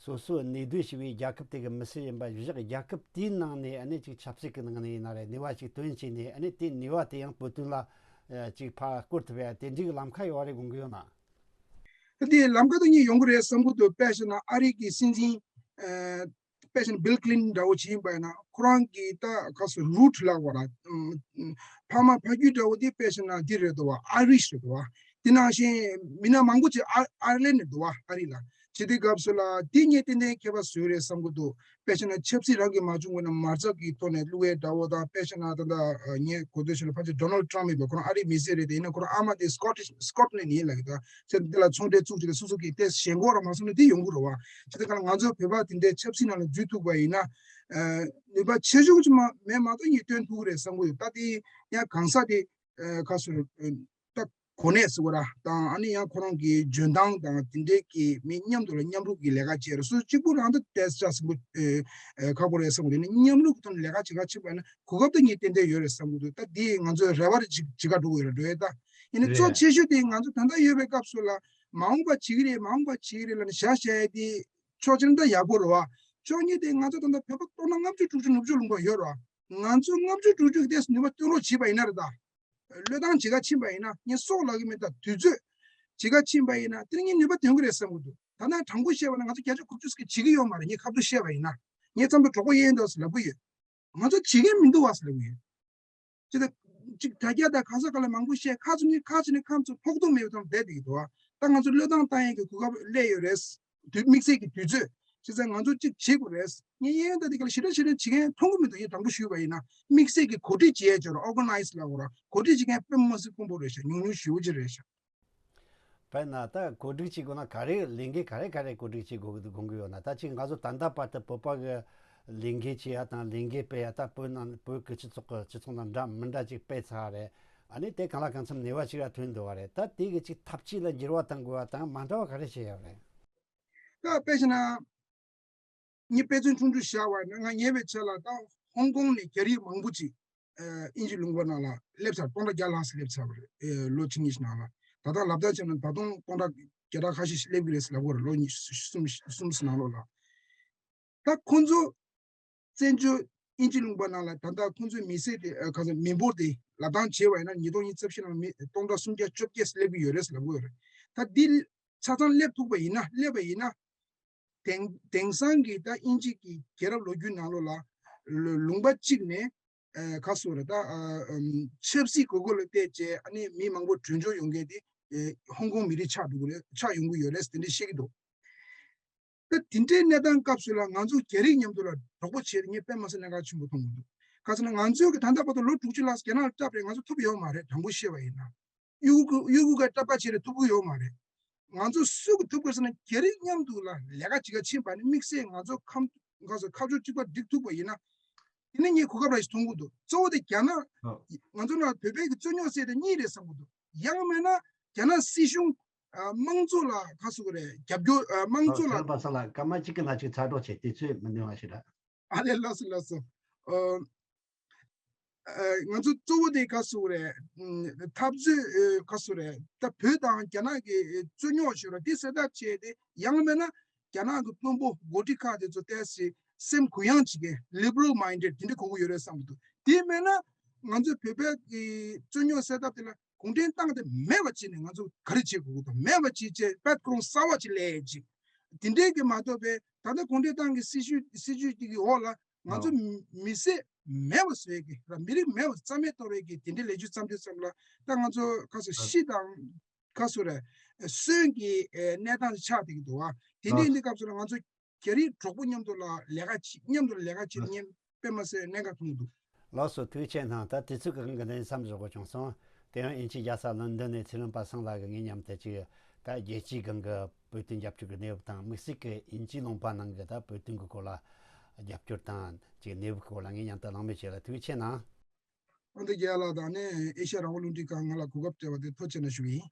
སོ་སོ་གནས་སྡོད་བྱས་པའི་རྒྱལ་ཁབ་དེ་གི་མི་སེར་ཡིན་པ་བཞག་རྒྱལ་ཁབ་དེའི་ནང་ནས་ཨ་ནི་ཅིག་ཆབ་སྲིད་ཀྱི་ནང་ནས་ཡིན་ན་རེད། ནུས་པ་ཅིག་ཐོན་བྱས་ནས། ཨ་ནི་དེ་ནུས་པ་དེ་ཡང་བོད་དོན་ལ་ཨ། ཅིག་ཕར་བཀོལ་ཐུབ་ཡ་དེ་འདྲའི་གི་ལམ་ཁ་ཡོད་རེད་དགོངས་ཀྱི་ཡོད་ན། ད་དེ་ལམ་ཁ་དེ་གཉིས་ཡོང་གི་རེད་བསམ་གྱི་འདུག་དཔེ་བཞག་ན་ཨ་རི་གི་སྲིད་འཛིན་ཨ། དཔེ་བཞག་ན་བིལ་ཀི་ལིན་ཊོན་འདྲ་བོ་ཅིག་ཡིན་པ་ཡིན་ན་ཁོ་རང་གི་ད་ག་སོ་རུ་ཊི་ལབ་དགོས་ར། ཨམ། ཕ་མ་ཕ་རྒྱུད་འདྲ་བོ་དེ་དཔེ་བཞག་ན་འདི་རེད་འདུག་བ། ཨའི་རི་ཤི་རེད་འདུག་བ། དེ་ནང་བཞིན་མི་སྣ་མང་པོ་ཅིག་ཨ། ཨའི་ལན་ནས་འདུག་བ། ཨ་རི་ལ། བྱེད་དུས་སྐབས་སུ་ལ་དེ་ངས་ཏན་ཏན་ཁྱད་པར་བཟོས་རེད་བསམ་གྱི་འདུག་དཔེ་བཞག་ན་ཆབ་སྲིད་རང་གིས་མ་བྱུང་བ་ན་མ་རྩ་གི་ཐོག་ནས་བླུག་ཡས་འདྲ་བོ་དང་། དཔེ་བཞག་ན་ད་ལྟ་ངས་གོ་ཐོས་ཤིག་ལ་ཕལ་ཆེར་ཌོ་ནལ་ཌི་ཊརམ་ཕི་ཡིན་པ། ཁོ་རང་ཨ་རིའི་མི་སེར་རེད། དེ་ཡིན་ན་ཁོ་རང་ཨ་མ་དེ་སི་ཀོ་ཊི་ཤི་སི་ཀོ་ཊི་ལན་ཌི་ཡིན་ལབ་ཀྱི་འདུག་དེ་འདི་ལ་ཚོང་འབྲེལ་བཙུགས་བྱས་ཏེ་སོ་སོ་གི་དེ་ཞེན་ཁོག་རང་མ་སོང་ན་དེ་ཡོང་གི་རེད་བ། བྱས་ཙང་ང་ཚོ་བོད་པ་དེ་འདྲའི་ཆབ་སྲིད་ནང་ལ་འཛུལ་ཐུབ་པ་ཡིན་ན། ཨ། ནུས་པ་ཆེ་ཆུང་ཅིག་མ་མེད་མ་གཏོགས་ངས་སྟོན་ཐུབ་ཀྱི་རེད་བསམ་གྱི་ཡོད། ད་དེ་ཡང་གང་ཟག་དེ་ཨ། ག་སོ་རེད། ད་གོ་གནས་ཟེར་བ་ར་དང་། ཨ་ནི་ཡང་ཁོ་རང་གི་འཇོན་ཐང་དང་དེ་འདྲའི་གི་མི་མཉམ་དུ་ལ་མཉམ་རུབ་ཀྱི་ལས་ཀ་བྱས་ར། སུ་གཅིག་པུ་རང་ད་ཏོག་ཙམ་ཅིག་ཁག་པོ་རེད་བསམ་གྱི་འདུག་ནི་མཉམ་རུབ་ཀྱི་ཐོག་ནས་ལས་ཀ་བྱེད་ག་ཕྱིན་པ་ན་གོ་སྐབས་ད་ངས་ཏན་ཏན་ཡོད་རེད་བསམ་གྱི་འདུག་ད་འདི་ང་ཚོའི་རེ་བ་རེ་ཅིག་ཅིག་ག་འགྲོ་གི་ཡོད་རེད་འགྲོ་ཡས་ད། ཡིན་ན་གཙོ་ཆེ་ཤོས་དེ་ང་ཚོ་ད་ལྟ་ཡོད་པའི་སྐབས་སུ་ལ་མ་འོངས་པ་བྱེད་ཀྱི་རེད། མ་འོངས་པ་བྱེད་ཀྱི་རེད་ལབ་ནས་བཞག་བཞག་ཡས་དེ་ཕྱོགས་གཅིག་ནས་ད་ཡག་པོ་རེད་བ། ཕྱོགས་གཉིས་དེ་ང་ཚོ་ད་ལྟ་བོད་པ་སྟོང་ན་ལྔ་བཅུ་དྲུག་ཅུ་ནུབ་ཕྱོགས་ལུང་པ་ཡོད་རེད་བ། ང་ཚོ་ལྔ་བཅུ་དྲུག་ཅུ་གི་ཏོག་ཙམ་ནུས་པ་སྟོན་རོགས་བྱས་པ་ཡིན་ན་རེད་ད། བློས་བཏང་བྱེད་ག་ཕྱིན་པ་ཡིན་ན། ངས་སྲོག་ལབ་ཀྱི་མེད་ད། དུས་ཚོད་བྱེད་ག་ཕྱིན་པ་ཡིན་ན་དེ་ནི་ངས་ནུས་པ་ཐོན་གྱི་རེད་བསམ་གྱི་འདུག་ད་ནང་དྲང་པོ་བཤད་པ་ན་ང་ཚོ་བརྒྱ་ཆ་དགུ་བཅུ་ཙམ་གྱིས་བྱེད་ཀྱི་ཡོད་མ་རེད། ངས་ཁ་ཐུག་བཤད་པ་ཡིན་ན། ངས་ཙམ་དུ་གྲོགས་པོ་གཡས་འདུག་ཟེར་ལབ་ཀྱི་ཡོད། ང་ཚོ་བྱེད་མཁན་མི་འདུག་བ་ཟེར་ལབ་ཀྱི་ཡོད། ཅི་ད་ཅིག་དྲ་རྒྱ་དང་གང་ས་ག་ལ་མང་པོ་བཤད། ཁ་ཚོ་ནི་ཁ་ཚོ་ནི་ཁམས་ཚོ་ཕོག་ཐུག་མེད་པའི་ཐོག་བསྡད་བསྡད་ཀྱི་འདུག་བ། ད་ང་ཚོ་བློས་བཏང་བཏང་ཡས་ཀྱི་གོ་སྐབས་སླེབས་ཡོད་རེད། དུས་དམིགས་བསལ་གྱི་དུས་ཚོད། བྱས་ཙང་ང་ཚོ་གཅིག་བྱེད་དགོས་རེད། ངས་གཡས་གཡོན་དང་དེ་ག་ལ་ཞེ་དྲག་ཞེ་དྲག་བྱེད་མཁན་མཐོང་གི་མི་འདུག་ངས་དྲང་པོ་ཞུས་པ་ཡིན་ན། དམིགས་བསལ་གྱི་གོ་སྒྲིག་བྱེད་ཡས་ཅིག་ཡོད་རེད། ཨོར་ག་ནའི་ཛི་ལབ་དགོས་རེད། གོ་སྒྲིག་བྱེད་མཁན་དཔེ་མི་སྲིད་དཀོན་པོ་རེད་ཤག་ཉུང་ཉུང་ཞེ་པོ་ཅིག་རེད་ཤག་དཔེར་ན་ད་གོ་སྒྲིག་བྱེད་དགོས་ན་ག་རེ་ལས་འགུལ་ག་རེ་ག་རེ་གོ་སྒྲིག་བྱེད་དགོས་ཀྱི་འདུག་དགོངས་ཀྱི་ཡོད་ན། ད་ཅིག་ང་ཚོ་ད་ལྟ་བར་དུ་བོད་པ་གི་ལས་འགུལ་བྱེད་ཡ་དང་ལས་འགུལ་སྤེལ་ཡ། ད་བོད་ནང་བོད་ཀྱི་སྤྱི་ཚོགས་ཀྱི་སྤྱི་ཚོགས་ནང་འདྲ་མི་འདྲ་ཅིག་སྤེལ་ཚར་རེད། ཨ་ནི་དེ་གང་ལ་གང་འཚམ་ནུས་པ་ཅིག་ལ་ཐོན་འདུག་བ་རེད། ད་དེ་གི་ཅིག་ཐབས་ཇུས་ལ་འགྱུར་བ་གཏང་དགོས་པ་དང་མ་འདྲ་བ་ག་རེ་བྱེད་ཡ་རེད། ད་དཔེ་བྱས་ན། ངས་དཔེ་མཚོན་ཆུང་ཆུང་བཞག་པ་ཡིན་ན། ང་ཉེ་བའི་ཆར་ལ་ད་ཧོང་ཀོང་ནས་རྒྱ་རིགས་མང་པོ་ཅིག་ཨ་དབྱིན་ཇི་ལུང་པ་ནང་ལ་སླེབས་ཚར། སྟོང་ཕྲག་བརྒྱ་ལྷག་ཙམ་སླེབས་ཚར་བ་རེད། ཨ་ལོ་གཅིག་གཉིས་ཤིག་ནང་ལ། ད་ལྟ་ལབ་ད་བྱས་ན་ད་དུང་སྟོང་ཕྲག་བརྒྱ་ཕྲག་ཁ་ཤས་ཤིག་སླེབས་ཀྱི་རེད་ཟེར་ལབ་ཀྱི་ཡོད་རེད། ལོ་ཉི་ཤུ་གསུམ་གསུམ་ཙམ་ནང་ལོགས་ལ། ད་ཁོང་ཚོ་བཙན་བྱོལ་དབྱིན་ཇི་ལུང་པ་ནང་ལ་ད་ལྟ་ཁོང་ཚོའི་མི་སེར་དེ་ཨ་ག་ཚོད་མི་འབོར་དེ་ལབ་སྟངས་བྱས་པ་ཡིན་ན། ཉིས་སྟོང་ཉི་ཤུ་རྩ་བཞི་ནང་མི་སྟོང་ཕྲག་སུམ་བརྒྱ་བཅོ་བརྒྱད་སླེབས་ཀྱི་ཡོད་རེད་ཟེར་ལབ་ཀྱི་ཡོད་རེད། ད་འདི་ཆ་ཚང་སླེབས་ཐུབ་པ་ཡིན་ན། སླེབས་པ་ཡིན་ན། དེང་དེང་སང་གི་ད་དབྱིན་ཇི་གི་རྒྱལ་རབས་ལོ་རྒྱུས་ནང་ལོགས་ལ་ལ་ལུང་པ་གཅིག་ནས་ཨ་ག་ཟེར་རེད། ད་ཨ་ཨམ་ཆབ་སྲིད་དགོས་མཁོ་ལ་བལྟས་བྱས་ཨ་ནི་མི་མང་པོ་བྲོས་བྱོལ་ཡོང་མཁན་དེ་ཨ་ཧོང་ཀོང་མི་རིགས་ཆགས་འགྲོ་གི་རེད། ཆགས་ཡོང་གི་ཡོད་རེད་ཟེར་དེ་འདྲས་བཤད་ཀྱི་འདུག་ད་དེ་འདྲའི་གནས་སྟངས་སྐབས་སུ་ལ་ང་ཚོ་རྒྱ་རིགས་མཉམ་དུ་ལ་གྲོགས་པོ་བྱས་ཏེ་ངས་དཔེ་མ་སྲིད་གནད་འགག་ཆེན་པོ་མཐོང་གི་འདུག་ག་ཟེར་ན། ང་ཚོས་ཀྱི་ད་ལྟ་བར་དུ་ལོ་དྲུག་ཅུ་ལྷག་རྒྱ་ནག་ལ་སྐྲག་པ་རེད། ང་ཚོ་ཐུབ་ཡོད་མ་རེད། དྲང་པོ་བཤད་པ་ཡིན་ན། གཡོ་སྒྱུ་གཡོ་སྒྱུ་ག་སྐྲག་པ་བྱས་རེད། ཐུབ་ཀྱི་ཡོད་མ་རེད། ང་ཚོ་སུ་གི་ཐུབ་ཀྱི་ཟེར་ན། རྒྱ་རིགས་མཉམ་དུ་ལ་ལས་ཀ་བྱེད་ག་ཕྱིན་པ་ནི་དམིགས་བསལ་ང་ཚོ་ཁམས་ཁ་སོ་ཁ་ཕྱོགས་གཅིག་པ་སྒྲིག་ཐུབ་པ་ཡིན་ན། དེ་ནི་ངས་གོ་སྐབས་ར་ཞིག་མཐོང་གི་འདུག་གཙོ་བོ་དེ་རྒྱ་ནག་ཨ་ང་ཚོ་ནང་བོད་པའི་གི་རྩོད་རྙོག་ཟེར་དེ་གཉིས་རེད་བསམ་གི་འདུག་ཡང་མིན་ན་རྒྱ་ནག་སྲིད་གཞུང་ཨ་དམངས་གཙོ་ལ་ག་ཟེར་དགོས་རེད། རྒྱབ་སྐྱོར་ཨ་དམངས་གཙོ་ལ། ཨ་ལགས་སོ། སྐར་མ་གཅིག་གི་ནང་གཅིག་ཚར་གྲོགས་བྱེད། དུས་ཚོད་མི་འདུག་ཨ་ཞེ་དྲག་ཨ་ལས། ལགས་སོ་ལགས་སོ། ཨ་ཨ་ང་ཚོ་གཙོ་བོ་དེ་ག་ཟེར་དགོས་རེད། ཨ་འཐབ་རྩོད་ཨ་ག་ཟེར་དགོས་རེད། ད་བོད་དང་རྒྱ་ནག་གི་རྩོད་རྙོག་ཞིག་རེད། དེ་སེལ་ཐབས་བྱས་ཏེ། ཡང་མིན་ན་རྒྱ་ནག་གི་དཔོན་པོ་འགོ་ཁྲིད་ཁག་དེ་ཚོ་ཏོག་ཙམ་སེམས་གུ་ཡངས་བྱེད་མཁན། ལི་བྷ་རལ་མའིན་ཌེཌ་དེ་འདྲ་དགོས་ཀྱི་ཡོད་རེད་བསམ་གྱི་འདུག་དེ་མིན་ན་ང་ཚོ་བོད་པའི་གི་རྩོད་རྙོག་སེལ་ཐབས་དེ་ལ་གུང་ཁྲན་ཏང་དེ་མེད་པ་བྱས་ནས་ང་ཚོ་ག་རེ་བྱེད་དགོས་ཀྱི་འདུག་མེད་པ་བྱས་བྱས་དཔལ་ཁོ་རང་གསར་པ་ཅིག་སླེབས་ཡས་ཅིག་དེ་འདྲའི་གི་མ་གཏོགས་པའི་ད་ལྟ་གུང་ཁྲན་ཏང་གི་སྲིད་བྱུས་སྲིད་བྱུས་དེ་གི་འོག་ལ་ང་ཚོ་ཨོ། མི་སེར་མེད་པ་བཟོ་ཡས་ཀྱི་ར། མི་རིགས་མེད་པ་རྩ་མེད་གཏོང་བའི་གི་དེ་འདྲའི་ལས་རྒྱུ་བརྩམས་དུས་ཙམ་ལ། ད་ང་ཚོ་ག་ཟེར། ཨ་ཤི་དང་ག་ཟེར་རེད། གསོན་གྱི་ཨེ་གནས་སྟངས་ཆགས་བསྡད་ཀྱི་འདུག་བ། དེ་འདྲ་ཨ་ཡིན་དུས་སྐབས་སུ་ལ་ང་ཚོ་རྒྱ་རིགས་གྲོགས་པོ་མཉམ་དུ་ལ་ལས་ཀ་བྱེད། མཉམ་དུ་ལ་ལས་ཀ་བྱེད་ཨ་ཉན་དཔེ་མ་སྲིད་གནད་འགག་མཐོང་གི་འདུག་ལགས་སོ། ཐུགས་རྗེ་ཆེ་གནང་། ད་དུས་ཚོད་ཀྱི་དབང་གིས་འདི་ནས་མཚམས་འཇོག་དགོས་བྱུང་སོང་། དེ་ཡང་དབྱིན་ཇིའི་རྒྱལ་ས་ལོན་ཌོན་ནས་ཚེ་རིང་པ་སངས་ལགས་ཀྱིས་ངའི་མཉམ་དུ་ཅིག་ད་རྒྱལ་སྤྱིའི་སྒང་གི་བོད་དོན་རྒྱབ་སྐྱོར་གྱི་གནས་བབ་དང་། དམིགས་བསལ་གྱི་དབྱིན་ཇིའི་ལུང་པ་ནང་གི་ད་བོད་དོན་གྱི་སྐོར་ལ་རྒྱབ་སྐྱོར་དང་ཅིག་གནས་བབ་ཀྱི་སྐོར་ལ་ངའི་མཉམ་དུ་གླེང་མོལ་བྱས་ལ་ཐུགས་རྗེ་ཆེ་གནང་། ཨ་འདི་རྒྱལ་ལགས་དང་ནི་ཨེ་ཤ་ཡ་རང་དབང་རླུང་འཕྲིན་ཁང་ང་ལ་གོ་སྐབས་སྤྲད་པ་དེ་ཐུགས་རྗེ་ཆེ་གནང་ཞུ་གི་ཡིན།